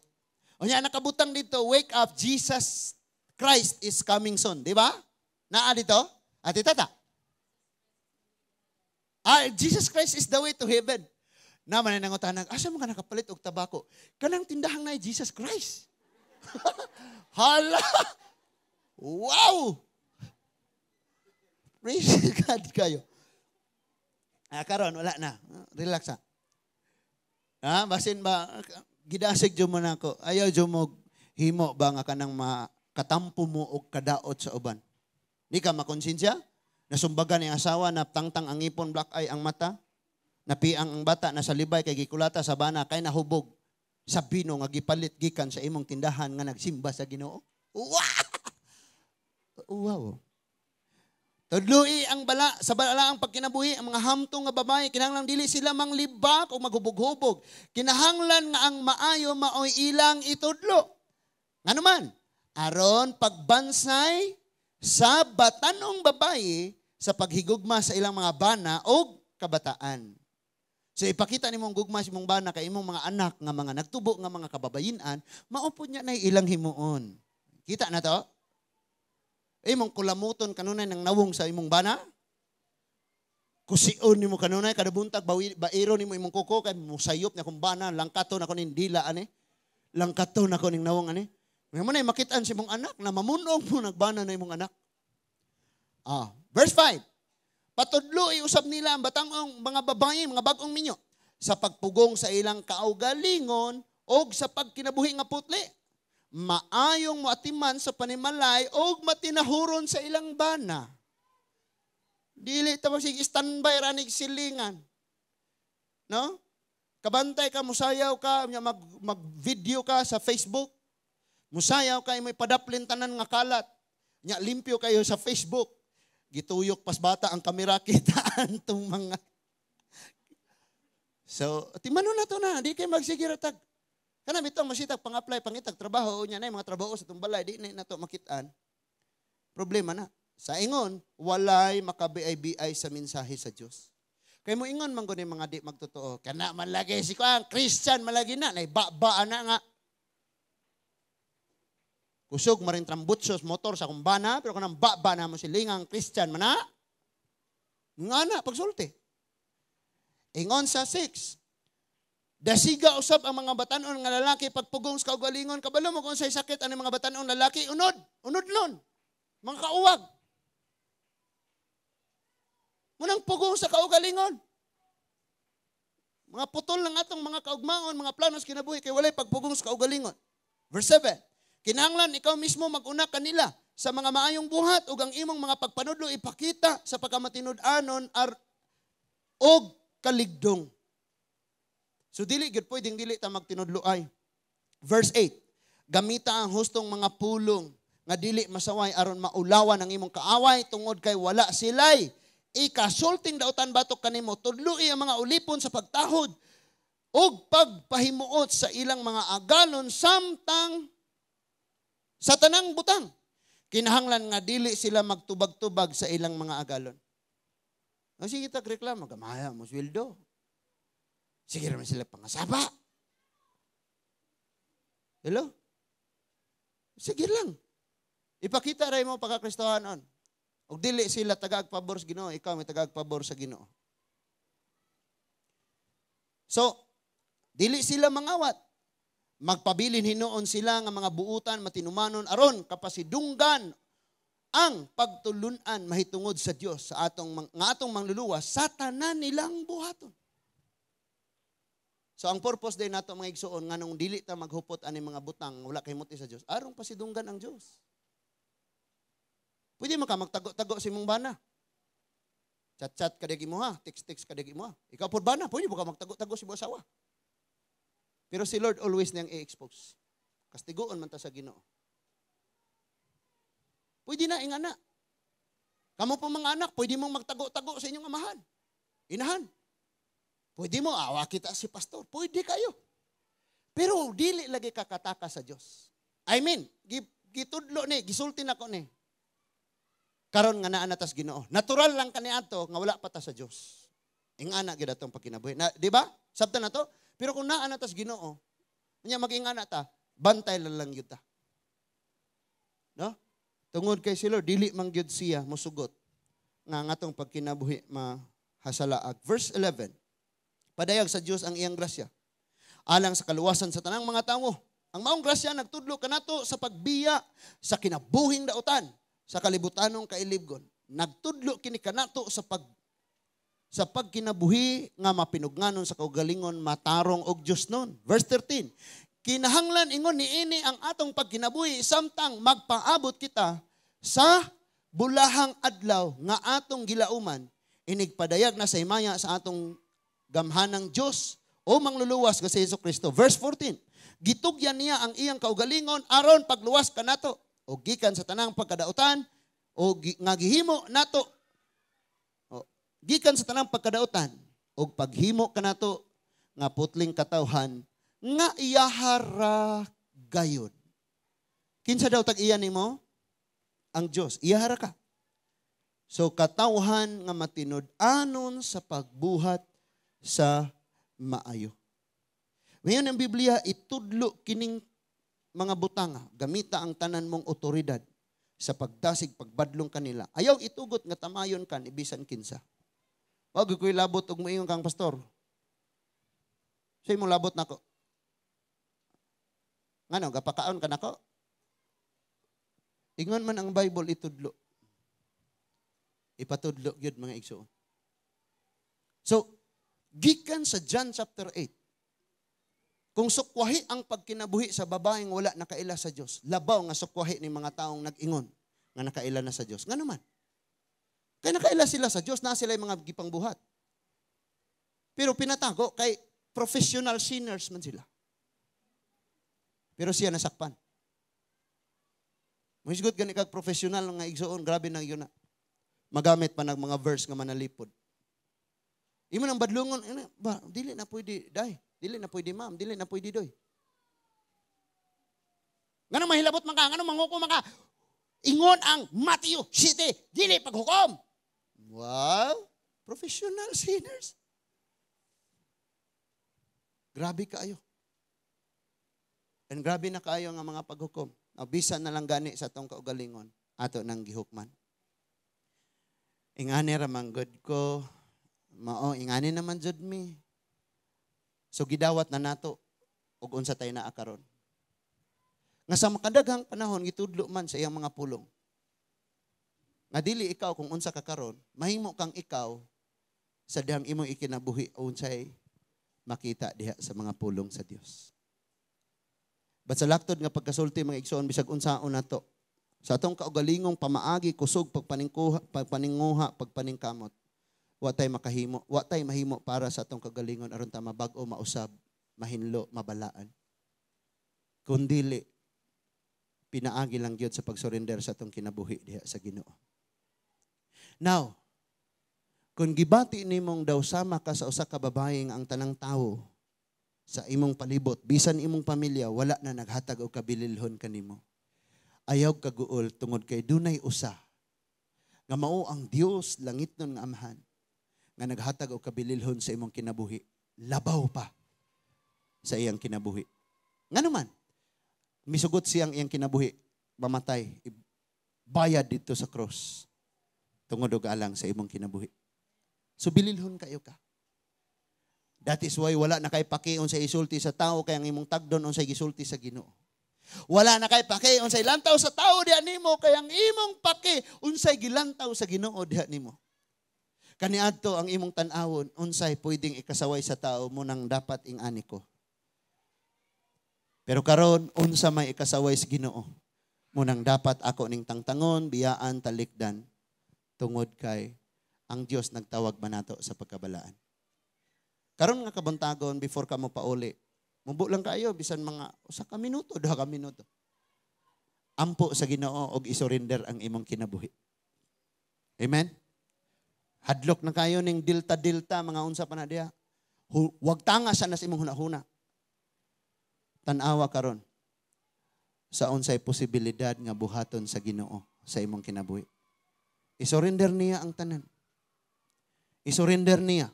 Unya nakabutang dito, "Wake up, Jesus Christ is coming soon," di ba? Naa dito? Ate Tata. Ah, Jesus Christ is the way to heaven. Naman na nangutana, "Asa mo ka nakapalit og tabako?" "Kanang tindahang na Jesus Christ." Hala! Wow! Praise God kayo. Ah, karon wala na. Relax ha. Ah, basin ba gidasig jud mo nako. Ayaw jud mo himo ba nga kanang makatampo mo og kadaot sa uban. Di ka makonsensya? Nasumbagan ni asawa, na tangtang ang ngipon, black eye ang mata. Napiang ang bata, nasa libay kay gikulata sa bana kay nahubog sa bino nga gipalit gikan sa imong tindahan nga nagsimba sa Ginoo. Wow! Wow. Tudloi ang bala sa balaang pagkinabuhi ang mga hamtong nga babae, kinahanglan dili sila manglibak o maghubog-hubog. Kinahanglan nga ang maayo maoy ilang itudlo. Ngano man? Aron pagbansay sa batanong babae sa paghigugma sa ilang mga bana og kabataan. So ipakita nimong gugma sa imong bana kay imong mga anak nga mga nagtubo nga mga kababayinan, mao pud niya na ilang himuon. Kita na to? Imong kulamuton kanunay ng nawong sa imong bana? Kusion nimo kanunay kada buntag, bairo nimo imong kuko kay musayop niya akong bana, langkaton ako ning dila ani. Langkaton ako ning nawong ani. May mo na makitaan sa imong anak na mamunong mo nagbana na imong anak. Ah, verse 5. Patudlo iusab nila ang batangong mga babae, mga bag-ong minyo sa pagpugong sa ilang kaugalingon og sa pagkinabuhi nga putli. Maayong moatiman sa panimalay og matinahuron sa ilang bana. Dili ta magsige standby ra nig silingan. No? Kabantay ka, musayaw ka, mag-video ka sa Facebook. Musayaw ka, imoy padaplin tanan nga kalat. Nya limpyo kayo sa Facebook. Gituyok pas bata ang kamera, kitaan tong mga. So, timano na to na, di kay magsige ratag. Kana bitong masitag pang-apply, pangitag trabaho, unya na mga trabaho sa itong balay, di na to makitaan. Problema na. Sa ingon, walay makabi-bi sa mensahe sa Dios. Kay mo ingon man gud mga di magtotoo. Kana man lagi si kuang Christian malagi na, naibaba na nga. Kusog marin trambutsos motor sa kumbana, pero kanang baba na mo silingang Christian man na. Nga na pagsulti. Ingon sa 6. Dasiga usab ang mga batanon nga lalaki pagpugong sa kaugalingon. Kabalo mo kung say sakit ang mga batanon lalaki, unod, unod lon. Mga kauwag. Munang pugong sa kaugalingon. Mga putol ng atong mga kaugmangon, mga planos kinabuhi kay walay pagpugong sa kaugalingon. Verse 7. Kinahanglan ikaw mismo maguna kanila sa mga maayong buhat ug ang imong mga pagpanudlo ipakita sa pagkamatinud-anon og kaligdong. So dili gyud pwedeng dili ta magtinudloay. Verse 8. Gamita ang hustong mga pulong nga dili masaway aron maulawan ang imong kaaway tungod kay wala silay ikasulting dautan batok kanimo. Tudloi ang mga ulipon sa pagtahod ug pagpahimuot sa ilang mga agalon samtang sa tanang butang. Kinahanglan nga dili sila magtubag-tubag sa ilang mga agalon. O sige tag reklamo, gamaya mo sweldo. Sige naman sila pangasaba. Hello? Sige lang. Ipakita ray mo pagkakristohanon. Og dili sila tagag pabor sa Ginoo, ikaw may tagag pabor sa Ginoo. So, dili sila mangawat. Magpabilin hinuon sila nga mga buutan matinumanon aron kapasidunggan ang pagtulunan mahitungod sa Dios sa atong nga atong mangluluwas sa tanan nilang buhaton. So ang purpose din nato mga igsuon nganong dili ta maghupot ani mga butang wala kay muti sa Dios aron pasidunggan ang Dios. Pwede man ka magtago-tago sa imong bana. Chat-chat ka digi mo ha, text-text ka digi mo ha. Ikaw pod bana, pwede mo ka magtago-tago sa imong asawa. Pero si Lord always niyang i-expose. Kastiguon man ta sa Ginoo. Pwede na ingana. Kamo po mga anak, pwede mong magtago-tago sa inyong amahan. Inahan. Pwede mo, awa kita si pastor. Pwede kayo. Pero dili lagi kakataka sa Dios. I mean, gitudlo ni, gisulti nako ni. Karon nga naa na tas Ginoo. Natural lang kaniadto nga wala pa ta sa Dios. Ingana gyud atong pagkinabuhi. Na, di ba? Sabta na to. Pero kung naa na tas Ginoo, nya magingana ta, bantay lang lang gyud ta. No? Tungod kay si Lord, dili man gyud siya mosugot nga ang atong pagkinabuhi mahasalaag. Verse 11. Padayag sa Dios ang iyang grasya alang sa kaluwasan sa tanang mga tawo. Ang maong grasya nagtudlo kanato sa pagbiya sa kinabuhing dautan sa kalibutanong kailibgon. Nagtudlo kini kanato sa pagkinabuhi nga mapinugnanon sa kaugalingon, matarong og Dios nun. Verse 13. Kinahanglan ingon niini ang atong pagkinabuhi samtang magpaabot kita sa bulahang adlaw nga atong gilauman inigpadayag na sa himaya sa atong gamhanang Dios o mangluluwas nga si Hesus Kristo. Verse 14. Gitugyan niya ang iyang kaugalingon aron pagluwas kanato o gikan sa tanang pagkadautan o nga gihimo nato o, gikan sa tanang pagkadautan og paghimo kanato nga putling katawhan nga iyahara gayod. Kinsa daw tag-iya nimo? Ang Dios. Iyahara ka. So katawhan nga matinud-anon sa pagbuhat sa maayo. Ngayon ang Biblia itudlo kining mga butanga, gamita ang tanan mong otoridad sa pagdasig, pagbadlong kanila. Ayaw itugot nga tamayon kan ibisan kinsa. Wag ko'y labot og moingon kang pastor. Say mo labot nako. Ngano gapakaon ka nako? Ingon man ang Bible, itudlo. Ipatudlo gyud, mga igsoon. So, gikan sa John chapter 8, kung sukwahi ang pagkinabuhi sa babaeng wala nakaila sa Dios, labaw nga sukwahi ni mga taong nag-ingon nga nakaila na sa Dios. Ngano man? Kay nakaila sila sa Dios, na sila yung mga gipangbuhat. Pero pinatago kay professional sinners man sila. Pero siya nasakpan. Mohisgot gani kag professional nga igsoon, grabe na yun na. Magamit pa ng mga verse nga manalipod. Imo nang badlungon, ano, ba, dili na pwede, day. Dili na pwede, ma'am. Dili na pwede, doy. Ngano mahilabot man ka, ngano manghukom man ka? Ingon ang Matthew 7, dili paghukom. Wow, professional sinners. Grabe kaayo. And grabe na kaayo nga mga paghukom. Now, bisan na lang gani sa atong kaugalingon, ato nang gihukman. Ingani ra man gud ko, mao ingani naman jud mi. So gidawat na nato og unsa tay naa karon. Nga sa makadaghang panahon gitudlo man sa iyang mga pulong. Nga dili ikaw kung unsa ka karon, mahimo kang ikaw sa dihang imong ikinabuhi unsay makita diha sa mga pulong sa Dios. But sa laktod nga pagkasulti, mga igsoon, bisag unsaon nato sa atong kaugalingong pamaagi, kusog, pagpaningkuha, pagpaninguha, pagpaningkamot, wa tay makahimo, wa tay mahimo para sa atong kaugalingon aron ta mabag-o, mausab, mahinlo, mabalaan. Kundili pinaagi lang gyud sa pagsurrender sa atong kinabuhi diha sa Ginoo. Now, kung gibati nimong daw sama ka sa usa ka babae nga ang tanang tawo sa imong palibot, bisan imong pamilya, wala na naghatag og kabililhon kanimo. Ayaw kaguol tungod kay dunay usa nga mao ang Dios langitnon nga Amahan nga naghatag og kabililhon sa imong kinabuhi, labaw pa sa iyang kinabuhi. Ngano man, misugot siyang iyang kinabuhi, mamatay, bayad dito sa cross tungod og alang sa imong kinabuhi. So bililhon kayo ka. That is why wala na kay paki unsay isulti sa tao kay ang imong tagdon unsay gisulti sa Ginoo. Wala na kay paki unsay lantaw sa tao diha nimo kay ang imong paki unsay gilantaw sa Ginoo diha nimo. Kaniadto ang imong tan-awon unsay pwedeng ikasaway sa tao mo nang dapat ing-ani ko. Pero karon unsa may ikasaway sa Ginoo mo nang dapat ako ning tangtangon, biyaan, talikdan tungod kay ang Dios nagtawag man nato sa pagkabalaan. Karon nga kabuntagon, before ka mo pauli, mubo lang kayo bisan mga 1 ka minuto, 2 ka minuto. Ampo sa Ginoo og isurrender ang imong kinabuhi. Amen? Hadlok na kayo ning delta-delta, mga unsa pa na diha. Wag tanga sa nas imong hunahuna. Tan-awa karon sa unsay posibilidad nga buhaton sa Ginoo sa imong kinabuhi. Isurrender niya ang tanan. Isurrender niya.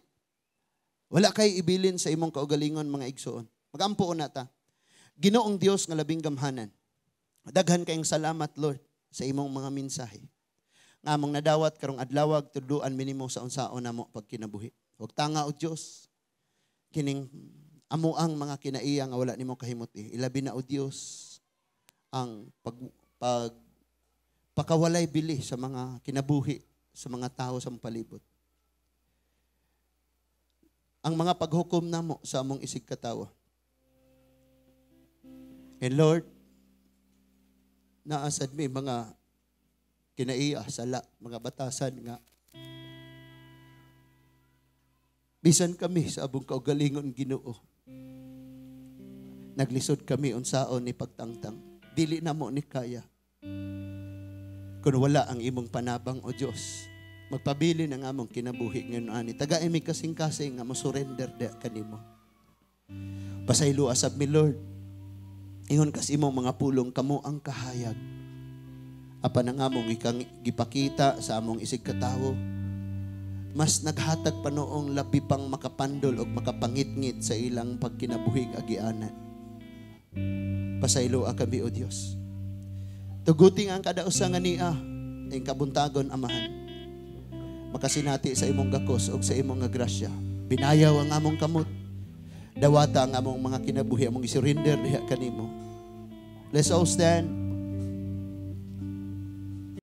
Wala kay ibilin sa imong kaugalingon, mga igsoon. Magampo na ta. Ginoong Dios nga labing gamhanan. Daghan kayong salamat, Lord, sa imong mga mensahe. Nga among nadawat karong adlawag tudluan minimo sa unsaon namo pagkinabuhi. Huwag tanga o Dios kining amo ang mga kinaiya nga wala nimo kahimuti. Ilabi na, o Dios, ang pag pakawalay bili sa mga kinabuhi. sa mga tao sa among palibot. Ang mga paghukom namo sa among isig katawo. And Lord, naa sad mi mga kinaiya, sala, mga batasan nga bisan kami sa among kaugalingon, Ginoo, naglisod kami unsaon ni pagtangtang. Dili namo ni kaya. Kung wala ang imong panabang, O Diyos, magpabilin ang among kinabuhi ngayon ani. Tagai mi kasing-kasing nga mo surrender de kanimo. Pasaylo asab mi, Lord. Ingon kas imong mga pulong, kamo ang kahayag. Apan ang among ikang gipakita sa among isig katawo, mas naghatag pa noong labi pang makapandol o makapangitngit sa ilang pagkinabuhig agianan. Pasayloa kami, O Dios. Tuguti ang kada usa nga nia ang kabuntagon, Amahan. Makasinati sa imong gakos o sa imong nga grasya. Binayaw ang among kamot. Dawata ang among mga kinabuhi, among isurrender diha kanimo. Let's all stand.